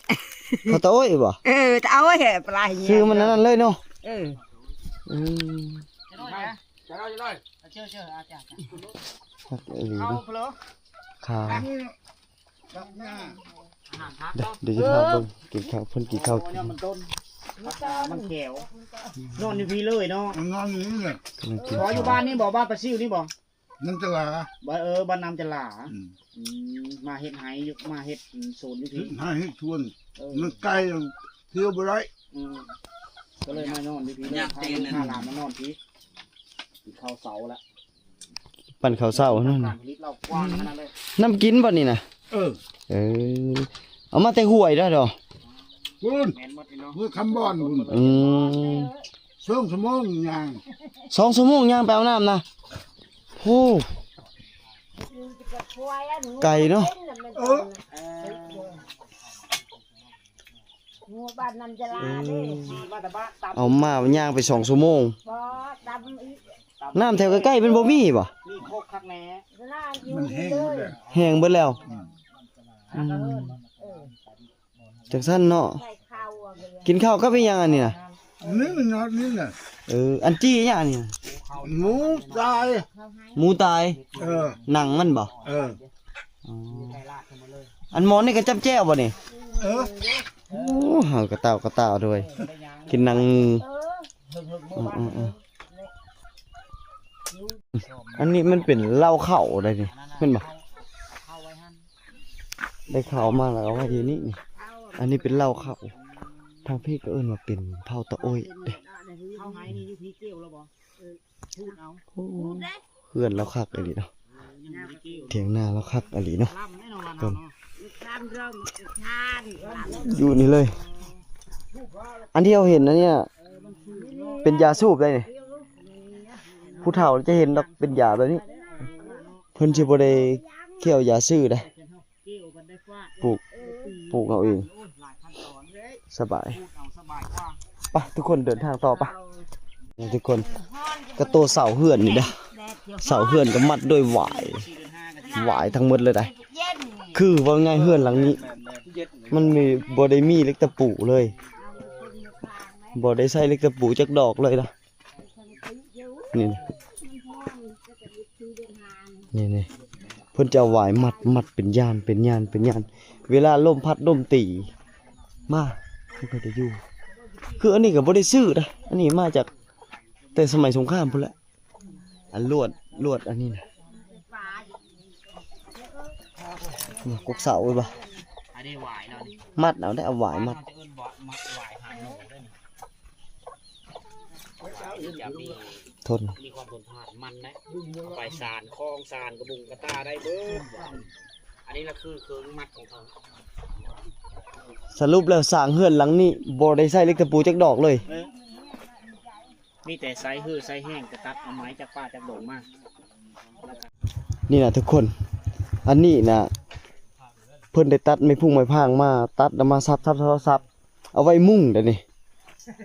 ເຂົ້າຕາອ້ອຍບໍ່? ເອີ ຕາອ້ອຍ ປາ ຊື່ມັນອັນນັ້ນເລີຍເນາະ ເອີ ເອີ ຄັກອີ່ຫຼີເນາະ ຂາວ ເດີ ເດີ ຊິພາເບິ່ງ ກິນເຂົ້າ ເພິ່ນກິນເຂົ້າ ໂອ້ຍ ມັນຕົ້ນ ມັນແຂວ ນອນຢູ່ພີ້ເລີຍເນາະ. ມັນນອນຢູ່ນີ້ແຫຼະ. ກຳລັງກິນ ອໍ ຢູ່ບ້ານນີ້ບໍ່? ບ້ານປາຊິວນີ້ບໍ່? ນ້ຳຈະຫຼາ ບ້ານ ເອີ ບ້ານນ້ຳຈະຫຼາ. ອືມ ອືມ ມາເຮັດໄຮ່ຢູ່ ມາເຮັດສວນຢູ່ພີ້ ເຮັດໄຮ່ເຮັດສວນ. ເອີ ມັນໄກ ທ່ຽວບໍ່ໄດ້. ອືມ ກໍເລີຍມານອນຢູ່ພີ້ເລີຍ ພາລູກພາຫຼານມານອນພີ້. ກິນເຂົ້າເຊົ້າລະ ປັ້ນເຂົ້າເຊົ້ານັ້ນ ນ້ຳກິນບໍ່ນີ້ນະ? ເອີ ເອີ ເອົາມາແຕ່ຫ້ວຍໄດ້ດອກ ພຸ້ນ ຫ້ວຍຄຳບ່ອນພຸ້ນ. ອືມ ສອງຊົ່ວໂມງຍ່າງ ສອງຊົ່ວໂມງຍ່າງໄປເອົານ້ຳນະ. ໂອ້ ໄກເນາະ. ເອີ ງົວບ້ານນ້ຳຈະຫຼາເດ້ ເອີ ເອົາມາຍ່າງໄປສອງຊົ່ວໂມງ. ບໍ່ ຕຳອີກ ນ້ຳແຖວໃກ້ໆມັນບໍ່ມີບໍ່? ມີໂຄກຄັກແນ່ ມັນແຫ້ງເບິດແລ້ວ ແຫ້ງເບິດແລ້ວ. ອືມ ອືມ ເອີ ຈັ່ງຊັ້ນເນາະ. ກິນເຂົ້າກັບອີ່ຫຍັງອັນນີ້ນະ? ນີ້ມັນຍອດນີ້ນະ. ເອີ ອັນຈີ່ຫຍັງອັນນີ້ນະ? ໝູຕາຍ ໝູຕາຍ. ເອີ ໜັງມັນບໍ່? ເອີ ອໍ ອັນໝໍນີ້ກໍຈ້ຳແຈ່ວບໍ່ນີ້? ເອີ ໂອ້ ເຮົາກະຕ່າວກະຕ່າວດ້ວຍ ກິນໜັງໝູ. ອືມໆໆ ອັນນີ້ມັນເປັນເລົ້າເຂົ້າໄດ໋ນີ້ ແມ່ນບໍ່? ໄດ້ເຂົ້າມາແລ້ວເອົາໄວ້ຢູ່ນີ້ນີ້. ອັນນີ້ເປັນເລົ້າເຂົ້າ ທາງພີ້ກໍເອີ້ນວ່າເປັນເຜົ່າຕາໂອ້ຍເດ້. ເຂົ້າໄຮ່ນີ້ຢູ່ພີ້ກ່ຽວແລ້ວບໍ່? ໂອ້ ເຮືອນລາວຄັກອີ່ຫຼີເນາະ ຖຽງນາລາວຄັກອີ່ຫຼີເນາະ. ຢູ່ນີ້ເລີຍ ອັນທີ່ເຮົາເຫັນອັນນີ້ເປັນຢາສູບໄດ໋ນີ້. ຜູ້ເຖົ້າຈະເຫັນດອກເປັນຢາແບບນີ້ ເພິ່ນຊິບໍ່ໄດ້ເຄາະຢາຊື້ໄດ໋. ປູກ ປູກເອົາເອງ ສະບາຍ. ໄປທຸກຄົນເດີນທາງຕໍ່ໄປ. ນີ້ທຸກຄົນ ກະໂຕເສົາເຮືອນນີ້ເດ້ ເສົາເຮືອນກໍມັດດ້ວຍຫວາຍ ຫວາຍທັງໝົດເລີຍໄດ໋. ຄືເວົ້າງ່າຍເຮືອນຫຼັງນີ້ ມັນມີ ບໍ່ໄດ້ມີເຫຼັກຕະປູເລີຍ ບໍ່ໄດ້ໃຊ້ເຫຼັກຕະປູຈັກດອກເລີຍນະ. ນີ້ນະ ນີ້ໆ ເພິ່ນຈະເອົາຫວາຍມັດ ມັດເປັນຢ້ານ ເປັນຢ້ານ ເປັນຢ້ານ ເວລາລົມພັດລົມຕີມາ ມັນກໍຈະຢູ່. ຄືອັນນີ້ກໍບໍ່ໄດ້ຊື້ນະ ອັນນີ້ມາຈາກແຕ່ສະໄໝສົງຄາມພຸ້ນແຫຼະ. ອັນລວດ ລວດອັນນີ້ນະ ກົກເສົາໄວ້ບໍ່? ອັນນີ້ຫວາຍເນາະ ມັດເອົາໄດ໋ ເອົາຫວາຍມັດ ບ້ານເຮົາຈະເອີ້ນຫວາຍຫາງໂນເດ້. ທົນ ມີຄວາມທົນທານມັນໄດ໋ ເອົາໄປສານຄອງສານກະບຸງກະຕ່າໄດ້ເບິດ. ອັນນີ້ລະຄືເຄື່ອງມັດຂອງເຂົາ. ສະຫຼຸບແລ້ວ ສ້າງເຮືອນຫຼັງນີ້ບໍ່ໄດ້ໃຊ້ເຫຼັກຕະປູຈັກດອກເລີຍ. ເອີ ມີແຕ່ໃຊ້ເຫື່ອໃຊ້ແຫ້ງ ກະຕັດເອົາໄມ້ຈາກປ່າຈາກດົງມາ. ນີ້ນະທຸກຄົນ ອັນນີ້ນະ ເພິ່ນໄດ້ຕັດໄມ້ພຸ້ງໄມ້ພາງມາ ຕັດແລ້ວມາສັບໆໆ ເອົາໄວ້ມຸງໄດ໋ນີ້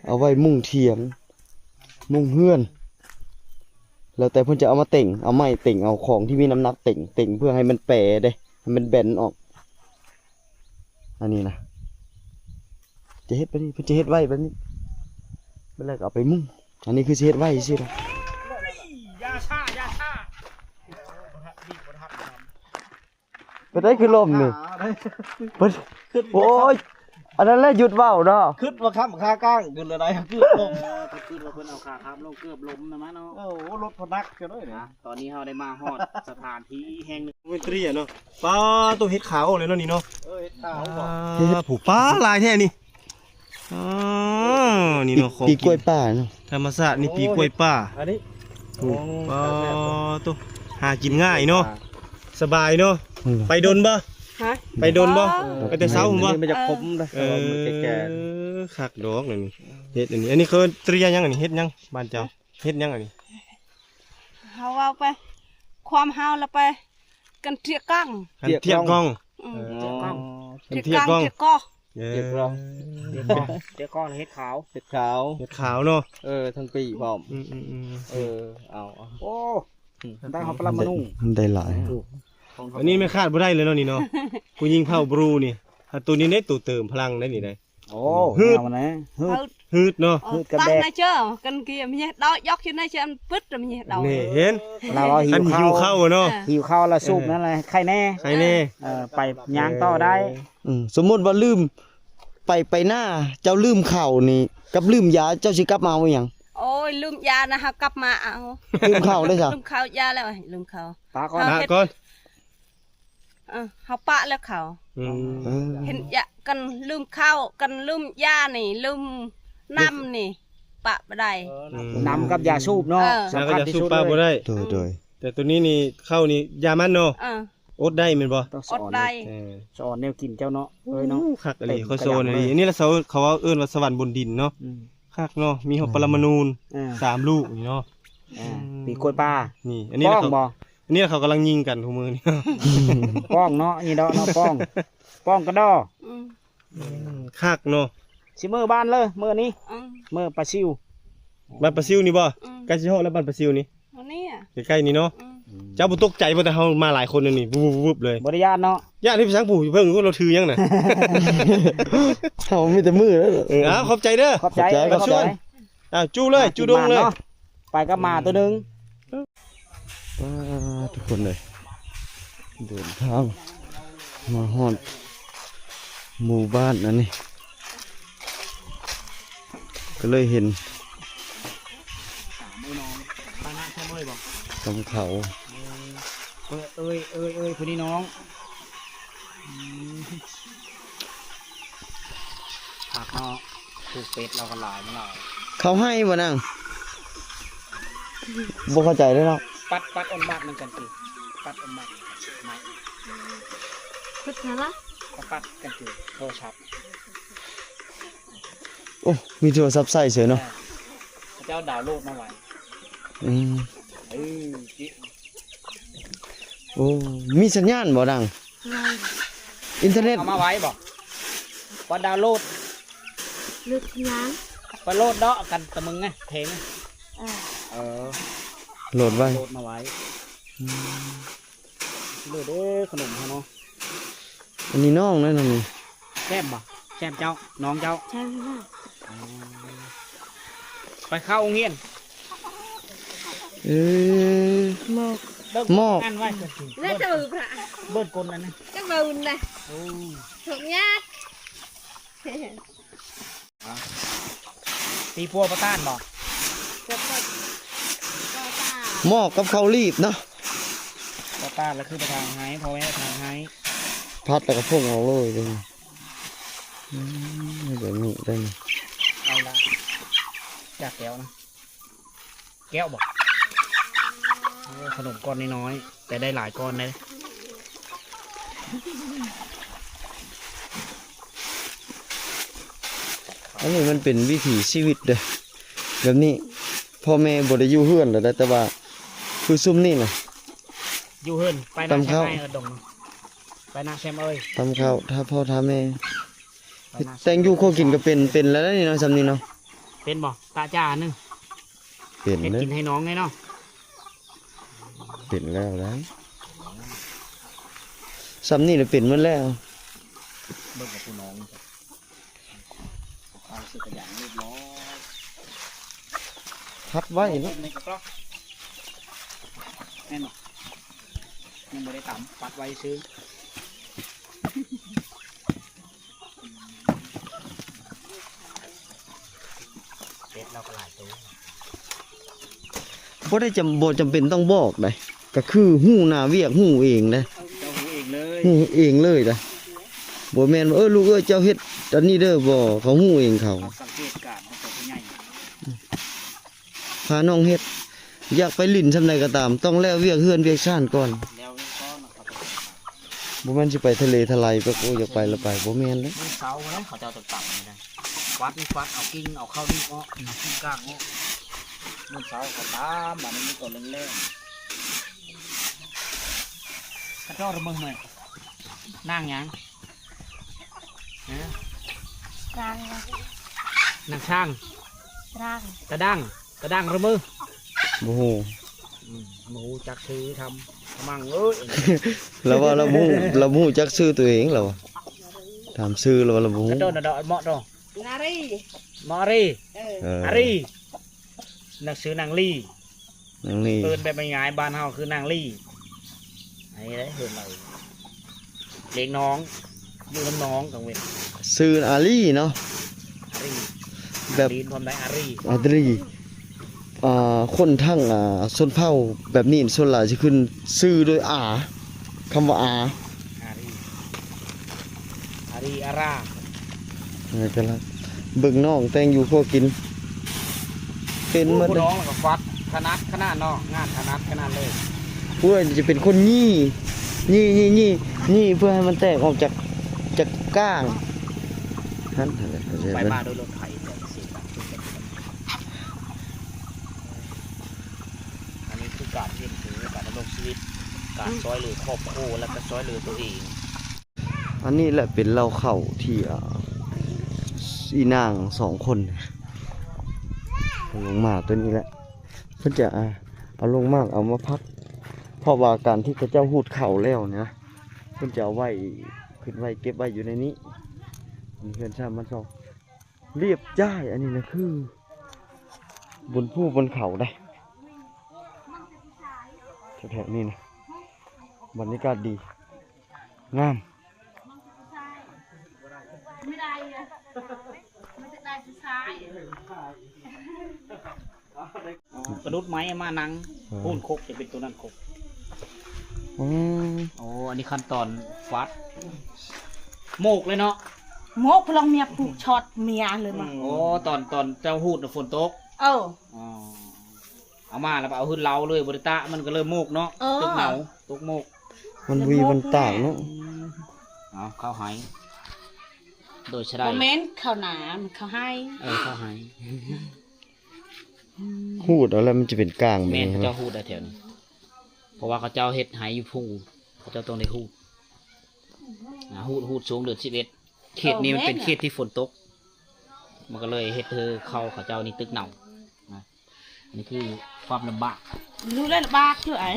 ເອົາໄວ້ມຸງຖຽງ ມຸງເຮືອນ ແລ້ວແຕ່ເພິ່ນຈະເອົາມາເຕັງ ເອົາໄມ້ເຕັງ ເອົາຂອງທີ່ມີນ້ຳໜັກເຕັງ ເຕັງເພື່ອໃຫ້ມັນແປເດ້ ໃຫ້ມັນແບນອອກ. ອັນນີ້ນະ ຈະເຮັດແບບນີ້ ເພິ່ນຈະເຮັດໄວ້ແບບນີ້ ແລ້ວກໍເອົາໄປມຸງ. ອັນນີ້ຄືຊິເຮັດໄວ້ຊື່ນະ. ຢ່າຊ້າ ຢ່າຊ້າ ບໍ່ທັນ ບໍ່ທັນ. ເປັນໃດຄືລົມນີ້? ເພິ່ນ ໂອ້ຍ ອັນນັ້ນແຫຼະຢຸດເວົ້າເນາະ ຄິດວ່າຄ້ຳຄາກ້າງຂຶ້ນແລ້ວໃດ ຄືລົມ. ເອີ ເພິ່ນຄິດວ່າເພິ່ນເອົາຂາຄ້ຳລົງ ເກືອບລົ້ມນະມາເນາະ. ໂອ້ ລົດພະໜັກເຈົ້າເດ້. ຕອນນີ້ເຮົາໄດ້ມາຮອດສະຖານທີ່ແຫ່ງໜຶ່ງ ເວັນຕຣີເນາະ. ປາໂຕ ເຫັດຂາວອອກແລ້ວເນາະນີ້ເນາະ. ເອີ ເຫັດຂາວ. ອາ ຜູ້ ປາ ຫຼາຍແທ້ນີ້. ອໍ ນີ້ເນາະ ຂອງ ປີກ ປີກກ້ວຍປ່າເນາະ ທຳມະຊາດນີ້. ໂອ້ ປີກກ້ວຍປ່າ ອັນນີ້. ໂອ້ ໂອ້ ປາໂຕ ຫາກິນງ່າຍເນາະ ສະບາຍເນາະ. ອືມ ໄປດົນບໍ່? ຮະ ໄປດົນບໍ່? ບໍ່ ໄປແຕ່ເຊົ້າພຸ້ນບໍ່? ມັນຈະຂົມເດ້. ເອີ ແກ່ໆ ຄັກດອກນີ້ ເຫັດອັນນີ້. ອັນນີ້ເຂົາເອີ້ນຕຣຽຫຍັງ? ອັນນີ້ເຫັດຫຍັງບ້ານເຈົ້າ? ເຮັດຫຍັງອັນນີ້? ເຮົາເວົ້າໄປ ຄວາມເຮົາລະໄປ ກັນເທຍກອງ ກັນເທຍກອງ. ອືມ ເອີ ເທຍກອງ ເທຍກອງ ເທຍກອງ. ເອີ ເທຍກອງ ເທຍກອງ ເທຍກອງ ເຫັດຂາວ ເຫັດຂາວ ເຫັດຂາວເນາະ. ເອີ ທັງປີພ້ອມ. ອືມໆໆ ເອີ ເອົາ ເອົາ ໂອ້ ໄດ້ຮອດປະລະມະນຸ ໄດ້ຫຼາຍ. ອັນນີ້ແມ່ນຂາດບໍ່ໄດ້ເລີຍເນາະນີ້ເນາະ ຜູ້ຍິງເຜົ່າບຣູນີ້. ອາ ໂຕນີ້ເດ້ ໂຕເຕີມພະລັງໄດ້ນີ້ໄດ໋. ໂອ້ ຫືດ ຫືດ ຫືດເນາະ ຫືດກັນແດດ. ເອີ ຕັກນະເຈີ ກັນກີ້ມີເດາະຢອກຢູ່ໃນເຈີ ອັນປຶດມີເດາະ. ນີ້ເຫັນ ລາວເວົ້າຫິວເຂົ້າເນາະ ເອີ ຫິວເຂົ້າລະສູບນັ້ນແຫຼະ ໄຄແນ່ ໄຄແນ່. ເອີ ໄປຍ່າງຕໍ່ໄດ້. ເອີ ສົມມຸດວ່າລືມ ໄປ ໄປນາ ເຈົ້າລືມເຂົ້ານີ້ ກັບລືມຢາ ເຈົ້າຊິກັບມາເອົາອີ່ຫຍັງ? ໂອ້ຍ ລືມຢານະ ເຮົາກັບມາເອົາ. ລືມເຂົ້າເດ້ຊະ? ລືມເຂົ້າ ຢາແລ້ວ ລືມເຂົ້າ. ປະກ່ອນ ເຮົາເຮັດ ປະກ່ອນ. ເອີ ເຮົາປະແລ້ວເຂົ້າ. ອືມ ເອີ ເຫັນຢາ ກັນລືມເຂົ້າ ກັນລືມຢານີ້ ລືມນ້ຳນີ້ ປະບໍ່ໄດ້. ເອີ ອືມ ນ້ຳກັບຢາສູບເນາະ ເອີ ສຳຄັນທີ່ສຸດເລີຍ. ນ້ຳກັບຢາສູບປະບໍ່ໄດ້. ໂດຍ ໂດຍ. ແຕ່ໂຕນີ້ນີ້ ເຂົ້ານີ້ຢາມັນເນາະ. ເອີ ອົດໄດ້ແມ່ນບໍ່? ຕ້ອງສະອອນ ອົດໄດ້. ເອີ ສະອອນແນວກິນເຈົ້າເນາະ. ໂອ້ ເອີຍເນາະ ຄັກອີ່ຫຼີ ເຂົາສອນອີ່ຫຼີ. ເຕັມກະລາງເລີຍ. ອັນນີ້ລະເຂົາ ເຂົາວ່າເອີ້ນວ່າສະຫວັນບົນດິນເນາະ. ອືມ ຄັກເນາະ ມີຮອດປະລະມະນູ ເອີ ສາມລູກນີ້ເນາະ. ເອີ ອືມ ປີກກ້ວຍປ່າ. ນີ້ ອັນນີ້ລະເຂົາ ປ້ອງບໍ່? ອັນນີ້ລະເຂົາກຳລັງຍິງກັນທຸກມື້ນີ້. ປ້ອງເນາະ ນີ້ເນາະ ເນາະ ປ້ອງ ປ້ອງກະດໍ. ອືມ ອືມ ຄັກເນາະ. ຊິເມືອບ້ານເລີຍມື້ນີ້. ອືມ ເມືອປາຊິວ. ບ້ານປາຊິວນີ້ບໍ່? ອືມ ໃກ້ຊິຮອດແລ້ວ ບ້ານປາຊິວນີ້. ອັນນີ້ອະ ໃກ້ໆນີ້ເນາະ. ອືມ ເຈົ້າບໍ່ຕົກໃຈບໍ່? ແຕ່ເຮົາມາຫຼາຍຄົນນີ້ ວຶບໆເລີຍ. ບໍ່ໄດ້ຢ້ານເນາະ. ຢ້ານທີ່ໄປສັງຜູ້ເພິ່ງ ລາຖືຫຍັງນະ? ເຮົາມີແຕ່ມືແລ້ວ. ເອີ ເອົາ ຂອບໃຈເດີ້. ຂອບໃຈ ຂອບໃຈ. ເອົາ ຈູເລີຍ ຈູດົງເລີຍ. ໄປກັບໝາໂຕໜຶ່ງ. ປາດ ທຸກຄົນເອີຍ ເດີນທາງມາຮອດໝູ່ບ້ານອັນນີ້ ກໍເລີຍເຫັນ ຕຳເຂົ້າ. ເອີຍ ເອີຍ ເອີຍ ຜູ້ນີ້ນ້ອງ. ອືມ ຄັກເນາະ ຜູກເປັດລາວກໍຫຼາຍມາຫຼາຍ. ເຂົາໃຫ້ບໍ່ນາງ? ບໍ່ເຂົ້າໃຈເດ້ເນາະ. ປັດ ປັດອັນມັດນຳກັນຕິ ປັດອັນມັດນຳກັນ ໄມ້ ປຶກສາລະ ກໍປັດກັນຕິ ໂທລະສັບ. ໂອ້ ມີໂທລະສັບໃຊ້ເສີຍເນາະ. ເອີ ເຂົາເຈົ້າດາວໂຫຼດມາໄວ້. ອືມ ເອີ ໂອ້ ມີສັນຍານບໍ່ນາງ? ໄວ້ ອິນເຕີເນັດ ເອົາມາໄວ້ບໍ່? ບໍ່ດາວໂຫຼດ ລຶກຍາງ ໄປໂຫຼດເນາະ ກັນຕະມຶງນະ ເພງ. ເອີ ເອີ ໂຫຼດໄວ້ ໂຫຼດມາໄວ້. ອືມ ເລີດເດີ ຂະໜົມເຮົາເນາະ. ອັນນີ້ນ້ອງນະ ນ້ອງນີ້. ແຊບບໍ່? ແຊບເຈົ້າ ນ້ອງເຈົ້າ. ແຊບ. ອໍ ໄປເຂົ້າໂຮງຮຽນ. ເອີ ໝອກ ໝອກ ອັນໄວ້ ແລ້ວເຈົ້າພະ ເບິດກົນອັນນັ້ນ ຈັກເວົ້ານະ. ໂອ້ ທຸກຍາກ. ຕີປົວປາຕານບໍ່? ໝອກກັບເຂົ້າລີບເນາະ. ປາຕານລະຄືປາທາງໄຮ ພໍ່ແມ່ປາທາງໄຮ ພັດແລ້ວກໍພົງເອົາເລີຍເດ້. ອືມ ແບບນີ້ໄດ້. ເອົາລະ ຈາກແກ້ວນະ. ແກ້ວບໍ່? ໂອ້ ຂະໜົມກ້ອນນ້ອຍໆ ແຕ່ໄດ້ຫຼາຍກ້ອນເດ້. ອັນນີ້ມັນເປັນວິຖີຊີວິດເດ້ ແບບນີ້. ພໍ່ແມ່ບໍ່ໄດ້ຢູ່ເຮືອນແລ້ວເດ້ ແຕ່ວ່າຄືຊຸມນີ້ນະ ຢູ່ເຮືອນ ໄປນະ ຕຳເຂົ້າ ແຊມເອີຍ ເອີ ດົງ ໄປນະ ແຊມເອີຍ ຕຳເຂົ້າ ຖ້າພໍ່ຖ້າແມ່ ແຕ່ງຢູ່ຄົວກິນກໍເປັນ ເປັນແລ້ວນີ້ເນາະ ຊ່ຳນີ້ເນາະ. ເປັນບໍ່? ຕາຈ້າໜຶ່ງ ເປັນເລີຍ ເຮັດກິນໃຫ້ນ້ອງແດ່ເນາະ. ເປັນແລ້ວໄດ໋ ຊ່ຳນີ້ລະເປັນໝົດແລ້ວ. ເບິ່ງກັບຜູ້ນ້ອງ ເອົາເສື້ອກັນຢາງຮຽບຮ້ອຍ ພັດໄວ້ເນາະ. ໃນກະກອກ ແມ່ນບໍ່? ຍັງບໍ່ໄດ້ຕຳ ພັດໄວ້ຊື່. ເປັດລາວກໍຫຼາຍໂຕ ບໍ່ໄດ້ຈຳ ບໍ່ຈຳເປັນຕ້ອງບອກໃດ໋ ກໍຄືຮູ້ໜ້າວຽກ ຮູ້ເອງເດ້. ເຈົ້າຮູ້ເອງເລີຍ ຮູ້ເອງເລີຍເດ້. ບໍ່ແມ່ນວ່າ ເອີ ລູກເອີຍ ເຈົ້າເຮັດອັນນີ້ເດີ ບໍ່ ເຂົາຮູ້ເອງເຂົາ. ເຮົາສັງເກດການຂອງເຂົາຜູ້ໃຫຍ່ ພານ້ອງເຮັດ ຢາກໄປຫຼິ້ນຊ່ຳໃດກໍຕາມ ຕ້ອງແລ້ວວຽກເຮືອນວຽກຊານກ່ອນ. ແລ້ວວຽກກ່ອນນະຄັບ. ບໍ່ແມ່ນຊິໄປທະເລທະໄລໄປ ໂອ້ ຢາກໄປລະໄປ ບໍ່ແມ່ນເດ້. ມື້ເຊົ້າເນາະ ເຂົາເຈົ້າຈະຕຳນີ້ນະ ຟັດນີ້ຟັດ ເອົາກິ່ງ ເອົາເຂົ້ານີ້ອອກ ເອົາກິ່ງກ້າງອອກ. ມື້ເຊົ້າເຂົາຕຳ ບາດນີ້ມີຕອນແລງໆ ເຂົາເຈົ້າລະເມີແມ່ນນາງຫຍັງ? ຮະ? ນາງ ນາງຊ້າງ ຕະດັງ ຕະດັງລະເມີ. ບໍ່ຮູ້ ອືມ ບໍ່ຮູ້ຈັກຊື່ທຳ ຂະມັງເອີຍ. ລາວວ່າລາວບໍ່ຮູ້ ລາວບໍ່ຮູ້ຈັກຊື່ຕົວເອງ ລາວວ່າ ຖາມຊື່ລາວວ່າລາວບໍ່ຮູ້. ກະໂດນດອກເໝາະດອກ ນາຣີ ມາຣີ ເອີ ເອີ ອາຣີ ໜັງສືໜັງລີ ໜັງລີ ເອີ້ນແບບງ່າຍໆ ບ້ານເຮົາຄືນາງລີ. ອັນນີ້ແຫຼະເຮືອນລາວ ລ້ຽງນ້ອງ ຢູ່ນຳນ້ອງກາງເວັນ. ຊື່ອາລີເນາະ ອາລີ. ແບບ ອາລີນ ພ້ອມໄດ້ ອາຣີ ອາດຣີ ອ່າ ຄົນທາງ ອ່າ ຊົນເຜົ່າແບບນີ້ ສ່ວນຫຼາຍຊິຂຶ້ນຊື່ໂດຍ ອາ ຄຳວ່າ ອາ ອາຣີ ອາຣີ ອາຣາ ເອີ ກຳລັງເບິ່ງນ້ອງແຕ່ງຢູ່ຄົວກິນ ເປັນໝົດ ຜູ້ນ້ອງແລ້ວກໍຟັດ ຖະໜັດຂະໜາດເນາະ ງານຖະໜັດຂະໜາດເລີຍ. ໂອ້ຍ ຈະເປັນຄົນຫຢີ້ ຫຢີ້ ຫຢີ້ ຫຢີ້ ຫຍີ່ເພື່ອໃຫ້ມັນແຕກອອກຈາກ ຈາກກ້າງ ຫັ້ນ ໄປມາໂດຍລົດໄຖ. ອັນນີ້ຄືການຮຽນຮູ້ ການດຳລົງຊີວິດ ການຊ່ອຍເຫຼືອຄອບຄົວ ແລະ ກະຊ່ອຍເຫຼືອຕົວເອງ. ອັນນີ້ແຫຼະເປັນເລົ້າເຂົ້າທີ່ ອ່າ ອີ່ນາງສອງຄົນເອົາລົງມາ ຕົວນີ້ແຫຼະ ເພິ່ນຈະ ອ່າ ເອົາລົງມາ ເອົາມາພັກ ເພາະວ່າການທີ່ເຂົາເຈົ້າຮູດເຂົ້າແລ້ວນະ ເພິ່ນຈະເອົາໄວ້ ຂຶ້ນໄວ້ ເກັບໄວ້ຢູ່ໃນນີ້. ອັນນີ້ເຮືອນຊານບ້ານຊ່ອງ ລຽບຈ້າຍ ອັນນີ້ນະຄືບົນພູບົນເຂົາໄດ໋ ແຖວໆນີ້ນະ ບັນຍາກາດດີ ງາມ. ກະດຸດໄມ້ມານັ່ງ ເອີ ພຸ້ນຄົກຈະເປັນໂຕນັ້ນຄົກ. ອືມ ໂອ້ ອັນນີ້ຂັ້ນຕອນຟັດ ໂມກເລີຍເນາະ ໂມກພະລັງເມຍຜູກຊັອດເມຍເລີຍມາ. ໂອ້ ຕອນ ຕອນເຈົ້າຮູດນະຝົນຕົກ. ເອີ ອໍ ເອົາມາແລ້ວເອົາຂຶ້ນເລົ້າເລີຍ ບໍ່ໄດ້ຕາກ ມັນກໍເລີ່ມໂມກເນາະ. ເອີ ຕຶກເນົາ ຕົກໂມກ ມັນບໍ່ມີວັນຕາກເນາະ. ອືມ ເອົາເຂົ້າໄຮ່ ໂດຍສະໄດ ບໍ່ແມ່ນເຂົ້າໜາ ມັນເຂົ້າໄຮ່. ເອີ ເຂົ້າໄຮ່. ຮູດເອົາແລ້ວມັນຈະເປັນກ້າງແບບນີ້. ແມ່ນ ເຂົາເຈົ້າຮູດໄດ້ແຖວນີ້ ເພາະວ່າເຂົາເຈົ້າເຮັດໄຮ່ຢູ່ພູ ເຂົາເຈົ້າຕ້ອງໄດ້ຮູດ ອ່າ ຮູດ ຮູດຊ່ວງເດືອນສິບເອັດ. ເຂດນີ້ມັນເປັນເຂດທີ່ຝົນຕົກ ມັນກໍເລີຍເຮັດໃຫ້ເຂົ້າເຂົາເຈົ້ານີ້ຕຶກເນົານະ. ນີ້ຄືຄວາມລຳບາກ ຮູ້ແລ້ວລຳບາກຢູ່ໄອ້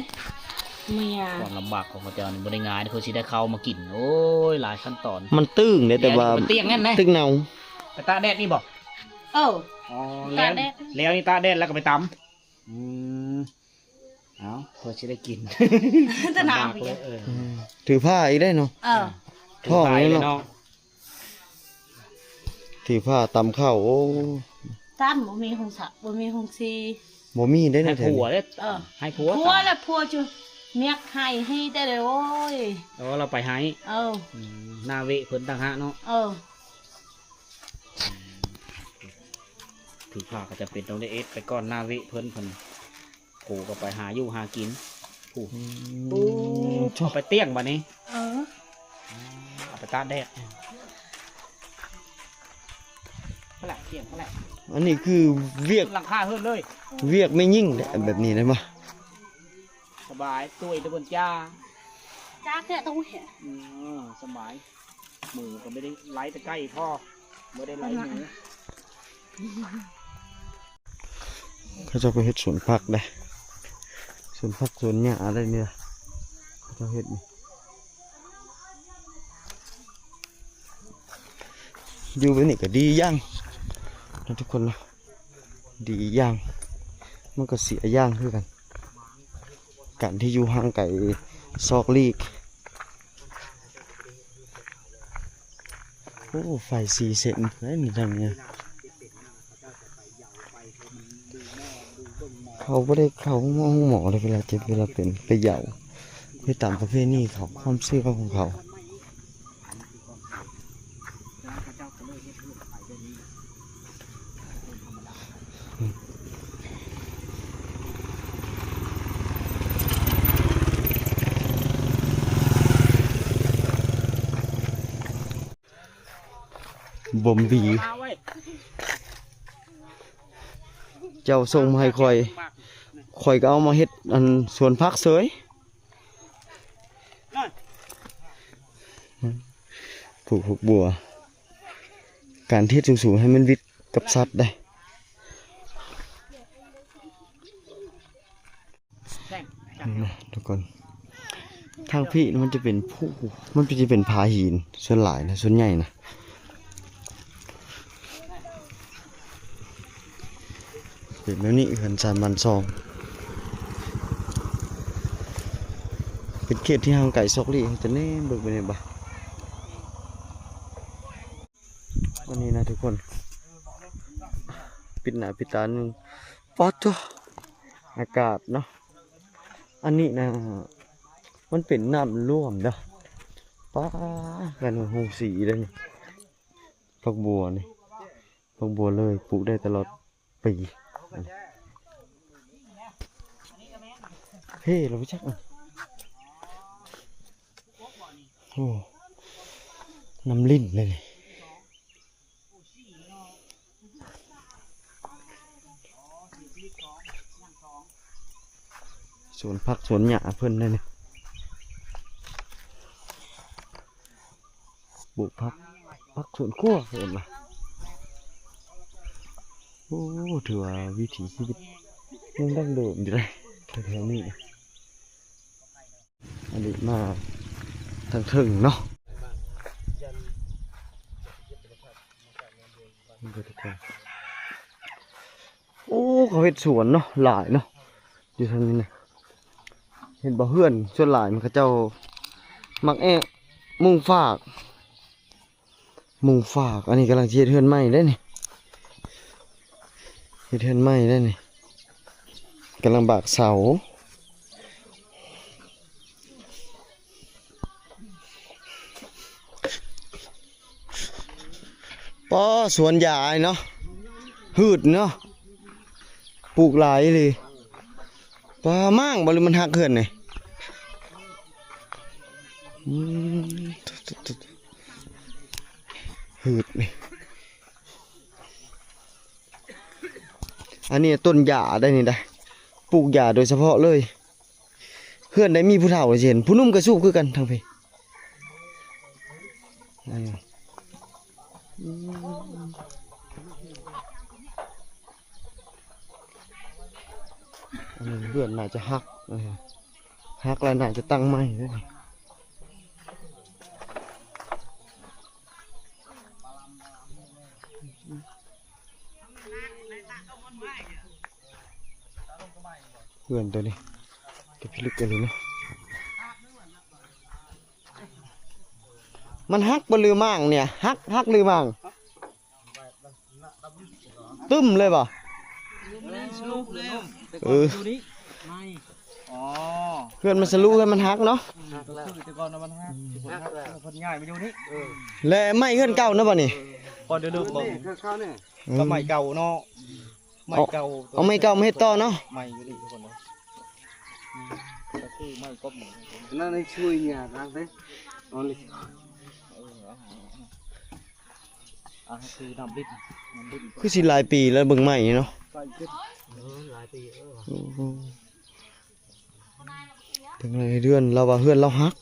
ເມຍ ຄວາມລຳບາກຂອງເຂົາເຈົ້ານີ້ບໍ່ໄດ້ງ່າຍ ເພື່ອຊິໄດ້ເຂົ້າມາກິນ. ໂອ້ຍ ຫຼາຍຂັ້ນຕອນ ມັນຕຶງເດ້ ແຕ່ວ່າ ແລ້ວນີ້ມັນຕຽງນັ້ນນະ ຕຶກເນົາ ໄປຕາກແດດນີ້ບໍ? ເອີ ອໍ ຕາກແດດ ແລ້ວນີ້ຕາກແດດແລ້ວກໍໄປຕຳ. ອືມ ເອົາ ເພື່ອຊິໄດ້ກິນ ແຕ່ໜາວ ລຳບາກເລີຍ. ເອີ ອືມ ຖືພາອີກໄດ໋ເນາະ. ເອີ ທ້ອງເນາະ ຖືພາຕຳເຂົ້າ. ໂອ້ ຕຳ ບໍ່ມີໂຮງສະ ບໍ່ມີໂຮງຊີ ບໍ່ມີໄດ໋ ໃຫ້ຜົວເດ້. ເອີ ໃຫ້ຜົວ ຜົວລະ ຜົວຈຸ ເມຍໃຫ້ ໃຫ້ແຕ່ເດີ. ໂອ້ຍ ອໍ ລາວໄປໃຫ້. ເອີ ອືມ ໜ້າເວະເພິ່ນຕ່າງຫາກເນາະ. ເອີ ຖືພາກໍຈຳເປັນຕ້ອງໄດ້ເອັດໄປກ່ອນ ໜ້າເວະເພິ່ນ ເພິ່ນ ຜູ້ກໍໄປຫາຢູ່ຫາກິນ ຜູ້ ອືມ ເອົາໄປຕຽງບາດນີ້. ເອີ ເອົາໄປຕາກແດດ ນັ້ນແຫຼະ ຕຽງນັ້ນແຫຼະ. ອັນນີ້ຄືວຽກ ຫຼັງຄາເຮືອນເລີຍ ວຽກແມ່ຍິງແຫຼະ ແບບນີ້ໄດ້ບໍ່? ສະບາຍ ຕຸ້ຍຕະບົນຈ້າ ຈ້າແທ້ຕູ້ແທ້. ອືມ ສະບາຍ. ໝູກໍບໍ່ໄດ້ໄລ່ແຕ່ໄກ່ພໍ ບໍ່ໄດ້ໄລ່ໝູ. ເຂົາເຈົ້າກໍເຮັດສວນຜັກໄດ໋ ສວນຜັກສວນຫຍ້າໄດ໋ນີ້ ເຂົາເຈົ້າເຮັດນີ້. ຢູ່ແບບນີ້ກໍດີຢ່າງນະທຸກຄົນເນາະ ດີຢ່າງ ມັນກໍເສຍຢ່າງຄືກັນ ການທີ່ຢູ່ຫ່າງໄກຊອກຫຼີກ. ໂອ້ ໄຟສີ່ເສັ້ນເລີຍນີ້ທາງນີ້. ເຂົາບໍ່ໄດ້ເຂົ້າໂຮງໝໍເລີຍ ເວລາເຈັບ ເວລາເປັນ ໄປເຍົາ ເຮັດຕາມປະເພນີເຂົາ ຄວາມເຊື່ອຂອງເຂົາ. ບົມບີ ເຈົ້າສົ່ງມາໃຫ້ຂ້ອຍ ຂ້ອຍກໍເອົາມາເຮັດອັນສວນຜັກເສີຍ. ປູກຜັກບົວ ການເຮັດສູງໆ ໃຫ້ມັນວິດກັບສັດໄດ໋ ນີ້ນະທຸກຄົນ. ທາງພີ້ມັນຈະເປັນພູ ມັນຈະເປັນຜາຫີນສ່ວນຫຼາຍນະ ສ່ວນໃຫຍ່ນະ. ເປັນແບບນີ້ ເຮືອນຊານບ້ານຊ່ອງ ເປັນເຂດທີ່ຫ່າງໄກຊອກຫຼີກ ຈະແນມເບິ່ງໄປນີ້ບາດ ອັນນີ້ນະທຸກຄົນ ປິດໜ້າປິດຕາໜຶ່ງ. ປາດໂທ້ ອາກາດເນາະ ອັນນີ້ນະ ມັນເປັນນ້ຳລວມເດີ້. ປາດ ກັນໂຮງສີເດີ້ນີ້. ຜັກບົວນີ້ ຜັກບົວເລີຍ ປູກໄດ້ຕະຫຼອດປີ. ເພແລ້ວບໍ່ຈັກ. ໂອ້ ນ້ຳລິນເລີຍນີ້. ສວນຜັກສວນຫຍ້າເພິ່ນເດ້ນີ້ ປູກຜັກ ຜັກສວນຄົວເພິ່ນວ່າ. ໂອ້ ຖືວ່າວິຖີຊີວິດຍັງດັ້ງເດີມຢູ່ເດ້ ແຖວໆນີ້. ອັນນີ້ມາທາງເທິງເນາະ ໂອ້ ເຂົາເຮັດສວນເນາະ ຫຼາຍເນາະ ຢູ່ທາງນີ້ນະ. ເຫັນບໍ່ ເຮືອນສ່ວນຫຼາຍມັນ ເຂົາເຈົ້າມັກແອະມຸງຟາກ ມຸງຟາກ. ອັນນີ້ກຳລັງຊິເຮັດເຮືອນໃໝ່ເດ້ນີ້ ເຮັດເຮືອນໃໝ່ເດ້ນີ້ ກຳລັງບາກເສົາ. ປ້າ ສວນຢາເນາະ ພືດເນາະ ປູກຫຼາຍອີ່ຫຼີ. ປ້າ ມ້າງບໍ່ ຫຼືມັນຫັກເຮືອນນີ້? ອືມ ພືດນີ້ ອັນນີ້ຕົ້ນຢາໄດ໋ນີ້ໄດ໋ ປູກຢາໂດຍສະເພາະເລີຍ. ເຮືອນໃດມີຜູ້ເຖົ້າຊິເຫັນ ຜູ້ໜຸ່ມກໍສູບຄືກັນທາງພີ້. ອັນນີ້ເຮືອນໜ້າຈະຫັກ ເອີ ຫັກແລ້ວໜ້າຈະຕັ້ງໃໝ່ເດ້. ເຮືອນໂຕນີ້ກໍພິລຶກອີ່ຫຼີເນາະ. ມັນຫັກບໍ່ ຫຼືມ້າງເນຍ? ຫັກ ຫັກຫຼືມ້າງ? ຕຶ້ມເລີຍບໍ່? ເອີ ເຮືອນມັນສະຫຼຸ ເຮືອນມັນຫັກເນາະ. ແຕ່ກ່ອນມັນຫັກ ເພິ່ນຍ້າຍມາຢູ່ນີ້ ແລະໄມ້ເຮືອນເກົ່ານະບັດນີ້ ພໍເດີເລີ່ມເບິ່ງ ກໍໄມ້ເກົ່າເນາະ. ໄມ້ເກົ່າ ເອົາໄມ້ເກົ່າມາເຮັດຕໍ່ເນາະ. ໄມ້ຢູ່ນີ້ທຸກຄົນເນາະ ກໍຄືໄມ້ກົບນີ້ ນັ້ນໃຫ້ຊ່ວຍເນຍນາງເດ້. ເອົາເລີຍ ເອີ ເອົາ ເອົາ ເອົາ ຄືນ້ຳດິນ ນ້ຳດິນ ຄືຊິຫຼາຍປີແລ້ວ ເບິ່ງໄມ້ເນາະ ຫຼາຍປີ ເອີ ໂອ້ໂຫ. ເບິ່ງເຮືອນລາວວ່າເຮືອນລາວຫັກ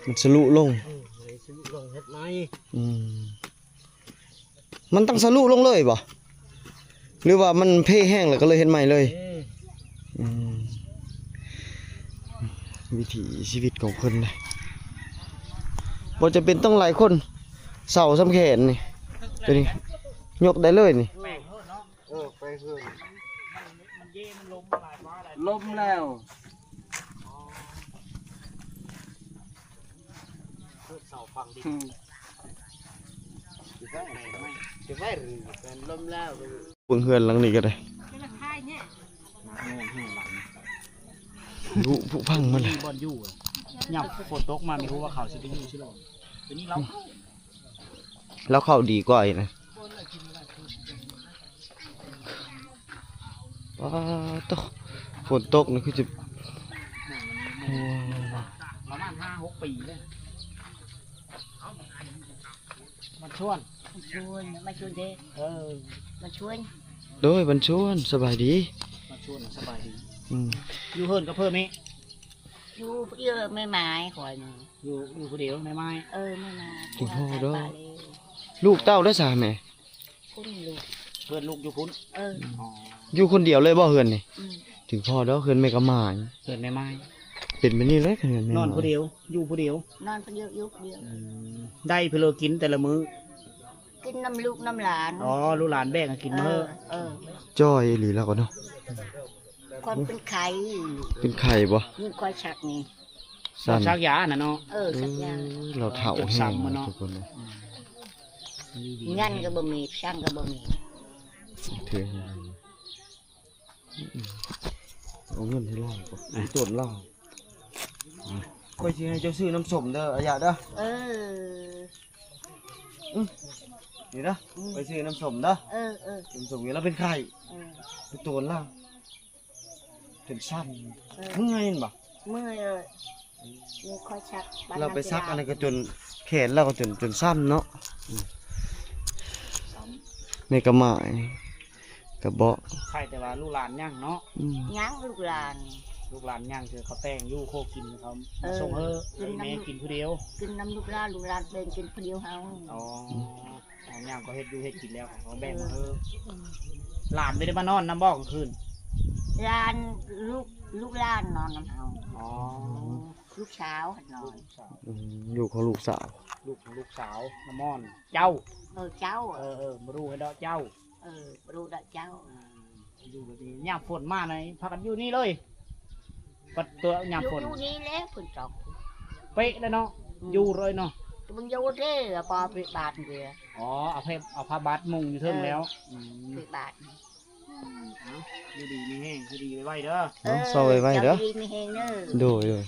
ມັນສະຫຼຸລົງ ເອີ ສະຫຼຸລົງເຮັດໃໝ່. ອືມ ມັນຕ້ອງສະຫຼຸລົງເລີຍບໍ່ ຫຼືວ່າມັນເພແຮງແລ້ວກໍເລີຍເຮັດໃໝ່ເລີຍ? ເພ ອືມ ວິຖີຊີວິດຂອງເພິ່ນນະ ບໍ່ຈຳເປັນຕ້ອງຫຼາຍຄົນ ເສົາສ່ຳແຂນນີ້ ໂຕນີ້ຍົກໄດ້ເລີຍນີ້. ເອີ ໄປເຮືອນ ມັນເຢ ມັນລົມຫຼາຍກວ່າ ລົມແລ້ວ ເຮືອນເສົາຝັງດິນ ອືມ ຊິໄວ້ ຊິໄວ້ ເຮືອນລົມແລ້ວ. ເບິ່ງເຮືອນຫຼັງນີ້ກໍໄດ້ ຮູ້ຜູ້ພັງມັນແຫຼະ ມີບ່ອນຢູ່ ຍາມຝົນຕົກມາ ມີຮູ້ວ່າເຂົາຊິໄປຢູ່ຊິໂລ ຕົວນີ້ລາວ ລາວເຂົ້າດີກວ່າອີກນະ. ປາດໂທ້ ຝົນຕົກນີ້ຄືຈະ ໂອ້ ປະມານຫ້າຫົກປີແລ້ວ. ມັນຊວນ ມັນຊວນ ມັນຊວນເດ້ ເອີ ມັນຊວນ ໂດຍ ມັນຊວນ ສະບາຍດີ ມັນຊວນ ສະບາຍດີ. ອືມ ຢູ່ເຮືອນກັບເພິ່ນນີ້ ຢູ່ຜູ້ດຽວ ແມ່ໝາຍຂ້ອຍນີ້ ຢູ່ ຢູ່ຜູ້ດຽວແມ່ໝາຍ ເອີ ແມ່ໝາຍ ເປັນພໍ່ເດີ ລູກເຕົ້າໄດ້ສາແມ່ ຄົນລູກ ເພື່ອນລູກຢູ່ພຸ້ນ ເອີ ອໍ ຢູ່ຄົນດຽວເລີຍບໍ່ເຮືອນນີ້? ອືມ ຖືພໍດອກເຮືອນແມ່ກະໝາຍ ເຮືອນແມ່ໝາຍ ເປັນແບບນີ້ແຫຼະເຮືອນແມ່ໝາຍ ນອນຜູ້ດຽວ ຢູ່ຜູ້ດຽວ ນອນຜູ້ດຽວ ຢູ່ຜູ້ດຽວ ອືມ ໄດ້ເພື່ອກິນແຕ່ລະມື້ ກິນນຳລູກນຳຫຼານ ອໍ ລູກຫຼານແບ່ງໃຫ້ກິນມື້ ເອີ ເອີ ຈ່ອຍອີ່ຫຼີລາວກໍເນາະ ຄົນເປັນໄຂ້ ເປັນໄຂ້ບໍ່? ຍິງຄອຍຊັກນີ້ ສັກຢາຫັ້ນນະເນາະ ເອີ ສັກຢາ ເອີ ລາວເຖົ້າແຮງເນາະ ທຸກຄົນເອີຍ ເງິນກໍບໍ່ມີ ຊ່າງກໍບໍ່ມີ ຖືໃຫ້ ເອົາເງິນໃຫ້ລາວກ່ອນ ໂຕນລາວ. ຂ້ອຍຊິໃຫ້ເຈົ້າຊື້ນ້ຳສົ້ມເດີ ອາຢະເດີ. ເອີ ອື ນີ້ເດີ ອື ຂ້ອຍຊື້ນ້ຳສົ້ມເດີ. ເອີ ເອີ ນ້ຳສົ້ມນີ້ລາວເປັນໄຂ້. ເອີ ໄປໂຕນລາວ ຈົນຊ້ຳ. ເອີ ເມື່ອຍແມ່ນບໍ່? ເມື່ອຍເລີຍ. ນີ້ຂ້ອຍສັກ ລາວໄປສັກອັນນັ້ນກໍຈົນແຂນລາວກໍຈົນ ຈົນຊ້ຳເນາະ. ແມ່ກະໝາຍກະເບາະ ໄຄແຕ່ວ່າລູກຫຼານຍັງເນາະ. ອືມ ຍັງລູກຫຼານ ລູກຫຼານຍັງ ຄືເຂົາແຕ່ງຢູ່ໂຄກິນເຂົາ ເອີ ມາສົ່ງເຮີ ກິນນຳ ໃຫ້ແມ່ກິນຜູ້ດຽວ ກິນນຳລູກຫຼານ ລູກຫຼານແບ່ງກິນຜູ້ດຽວເຮົາ. ອໍ ອືມ ຍາມເຂົາເຮັດຢູ່ເຮັດກິນແລ້ວ ເຂົາແບ່ງມາເຮີ. ເອີ ອືມ ຫຼານບໍ່ໄດ້ມານອນນຳບໍ່ກາງຄືນ? ຫຼານ ລູກ ລູກຫຼານນອນນຳເຮົາ. ອໍ ອືມ ລູກສາວຫັ້ນນອນ. ລູກສາວ ອືມ ລູກຂອງລູກສາວ ລູກຂອງລູກສາວ ນ້ຳມອນ ເຈົ້າ. ເອີ ເຈົ້າ. ເອີ ເອີ ບໍ່ຮູ້ໃຫ້ເດາະເຈົ້າ. ເອີ ບໍ່ຮູ້ເດາະເຈົ້າ. ອືມ ຢູ່ແບບນີ້ ຍາມຝົນມານີ້ ພາກັນຢູ່ນີ້ເລີຍ. ບັດຕົວຍາມຝົນ ຢູ່ ຢູ່ນີ້ແຫຼະ ຝົນຕົກເປະເລີຍເນາະ. ອືມ ຢູ່ເລີຍເນາະ. ມັນຢູ່ເດ້ ເອົາຜ້າປິດບາດເດ. ອໍ ເອົາຜ້າ ເອົາຜ້າບາດມຸງຢູ່ເທິງແລ້ວ. ເອີ ອືມ ປິດບາດ. ເອົ້າ ຢູ່ດີມີແຮງ ຢູ່ດີໄວໆເດີ. ເອີ ເອົ້າ ເຊົາໄວໆເດີ ເຈົ້າຢູ່ດີມີແຮງເດີ. ໂດຍ ໂດຍ.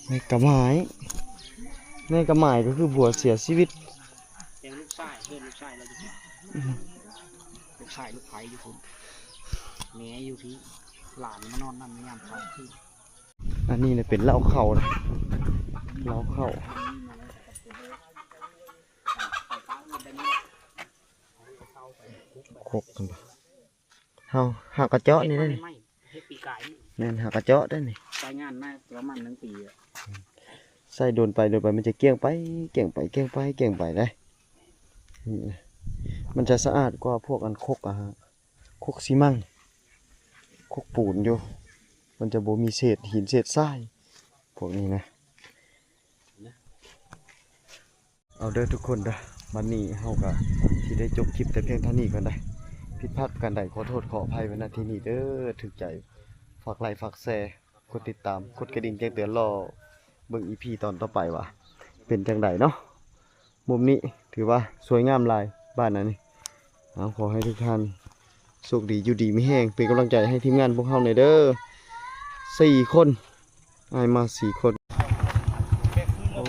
ແມ່ກະໝາຍ ແມ່ກະໝາຍກໍຄືຜົວເສຍຊີວິດ. ແຕ່ລູກຊາຍ ເພິ່ນລູກຊາຍລາວຢູ່ພຸ້ນ ອືມ ລູກຊາຍລູກໃຜຢູ່ພຸ້ນ ແມ່ຢູ່ພີ້ ຫຼານມານອນນຳໃນຍາມຄ່ຳຄືນ. ອັນນີ້ນະເປັນເລົ້າເຂົ້ານະ ເລົ້າເຂົ້າ. ຄົກຫັ້ນບໍ່? ເຮົາຫາກະເຈາະນີ້ເດ້ນີ້. ເຮັດປີກາຍນີ້ ແມ່ນ ຫາກະເຈາະເດ້ນີ້. ໃຊ້ງານມາປະມານໜຶ່ງປີແລ້ວ. ໃຊ້ດົນໄປ ດົນໄປ ມັນຈະກ້ຽງໄປ ກ້ຽງໄປ ກ້ຽງໄປ ກ້ຽງໄປເດ້. ນີ້ນະ ມັນຈະສະອາດກວ່າພວກອັນຄົກ ອາ ຄົກຊີມັງ ຄົກປູນຢູ່. ມັນຈະບໍ່ມີເສດຫີນເສດຊາຍພວກນີ້ນະ. ເອົາເດີທຸກຄົນເດີ ບັດນີ້ເຮົາກະຊິໄດ້ຈົບຄລິບແຕ່ພຽງເທົ່ານີ້ກ່ອນເດີ. ຜິດພາດປະການໃດ ຂໍໂທດຂໍອະໄພໄວ້ ນະ ທີ່ນີ້ເດີ. ຖືກໃຈ ຝາກໄລ ຝາກແຊ ກົດຕິດຕາມ ກົດກະດິ່ງແຈ້ງເຕືອນ ລໍເບິ່ງອີພີຕອນຕໍ່ໄປວ່າເປັນຈັ່ງໃດເນາະ. ມຸມນີ້ຖືວ່າສວຍງາມຫຼາຍ ບ້ານອັນນີ້. ເອົາ ຂໍໃຫ້ທຸກທ່ານໂຊກດີ ຢູ່ດີມີແຮງ ເປັນກຳລັງໃຈໃຫ້ທີມງານພວກເຮົາແດ່ເດີ. ສີ່ຄົນ ອ້າຍມາສີ່ຄົນ. ໂອ້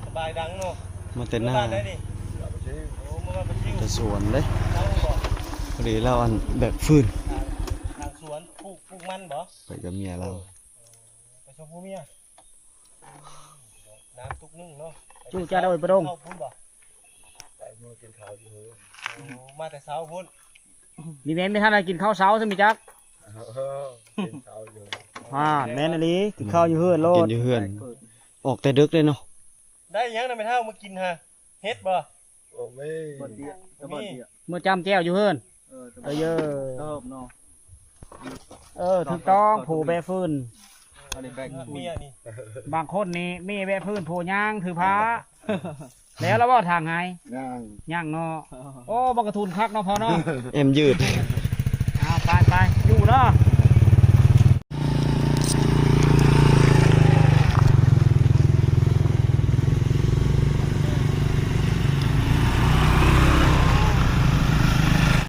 ສະບາຍດັງເນາະ ມາແຕ່ນາ ມາແຕ່ສວນເດ້. ພໍດີລາວອັນແບກຟືນ ທາງສວນ ປູກ ປູກມັນບໍ່? ໄປກັບເມຍລາວ. ເອີ ໄປສົ່ງຜົວເມຍ ນ້ຳຕຸກໜຶ່ງເນາະ. ຢູ່ຈາດອຍປະດົງ ເຂົ້າພຸ້ນບໍ່? ໄປມື້ກິນເຂົ້າຢູ່ເຮືອນ. ໂອ້ ມາແຕ່ເຊົ້າພຸ້ນ. ນີ້ແມ່ນບໍ່ທັນໄດ້ກິນເຂົ້າເຊົ້າຊ້ຳນີ້ຈັກ. ເອີ ກິນເຂົ້າຢູ່. ອ່າ ແມ່ນອີ່ຫຼີ ກິນເຂົ້າຢູ່ເຮືອນໂລດ. ກິນຢູ່ເຮືອນ ອອກແຕ່ເດິກເລີຍເນາະ. ໄດ້ຫຍັງນະແມ່ເຖົ້າມາກິນຫະ? ເຫັດບໍ່? ບໍ່ມີ. ບໍ່ເດຍ ບໍ່ເດຍ. ມື້ຈ້ຳແຈ່ວຢູ່ເຮືອນ. ເອີ ເອີ ເອີ ເຕີບເນາະ. ເອີ ຖືກຕ້ອງ ຜູ້ແບກຟືນ ອັນນີ້ແບກຟືນ. ບາງຄົນນີ້ເມຍແບກຟືນ ຜູ້ຍ່າງຖືພາ. ແລ້ວລະບໍ່ທາງໃຫ້? ຍັງ ຍັງເນາະ. ໂອ້ ບັກກະທຸນຄັກເນາະພໍ່ເນາະ. ແອມຢືດ. ອ່າ ໄປໆ ຢູ່ເນາະ.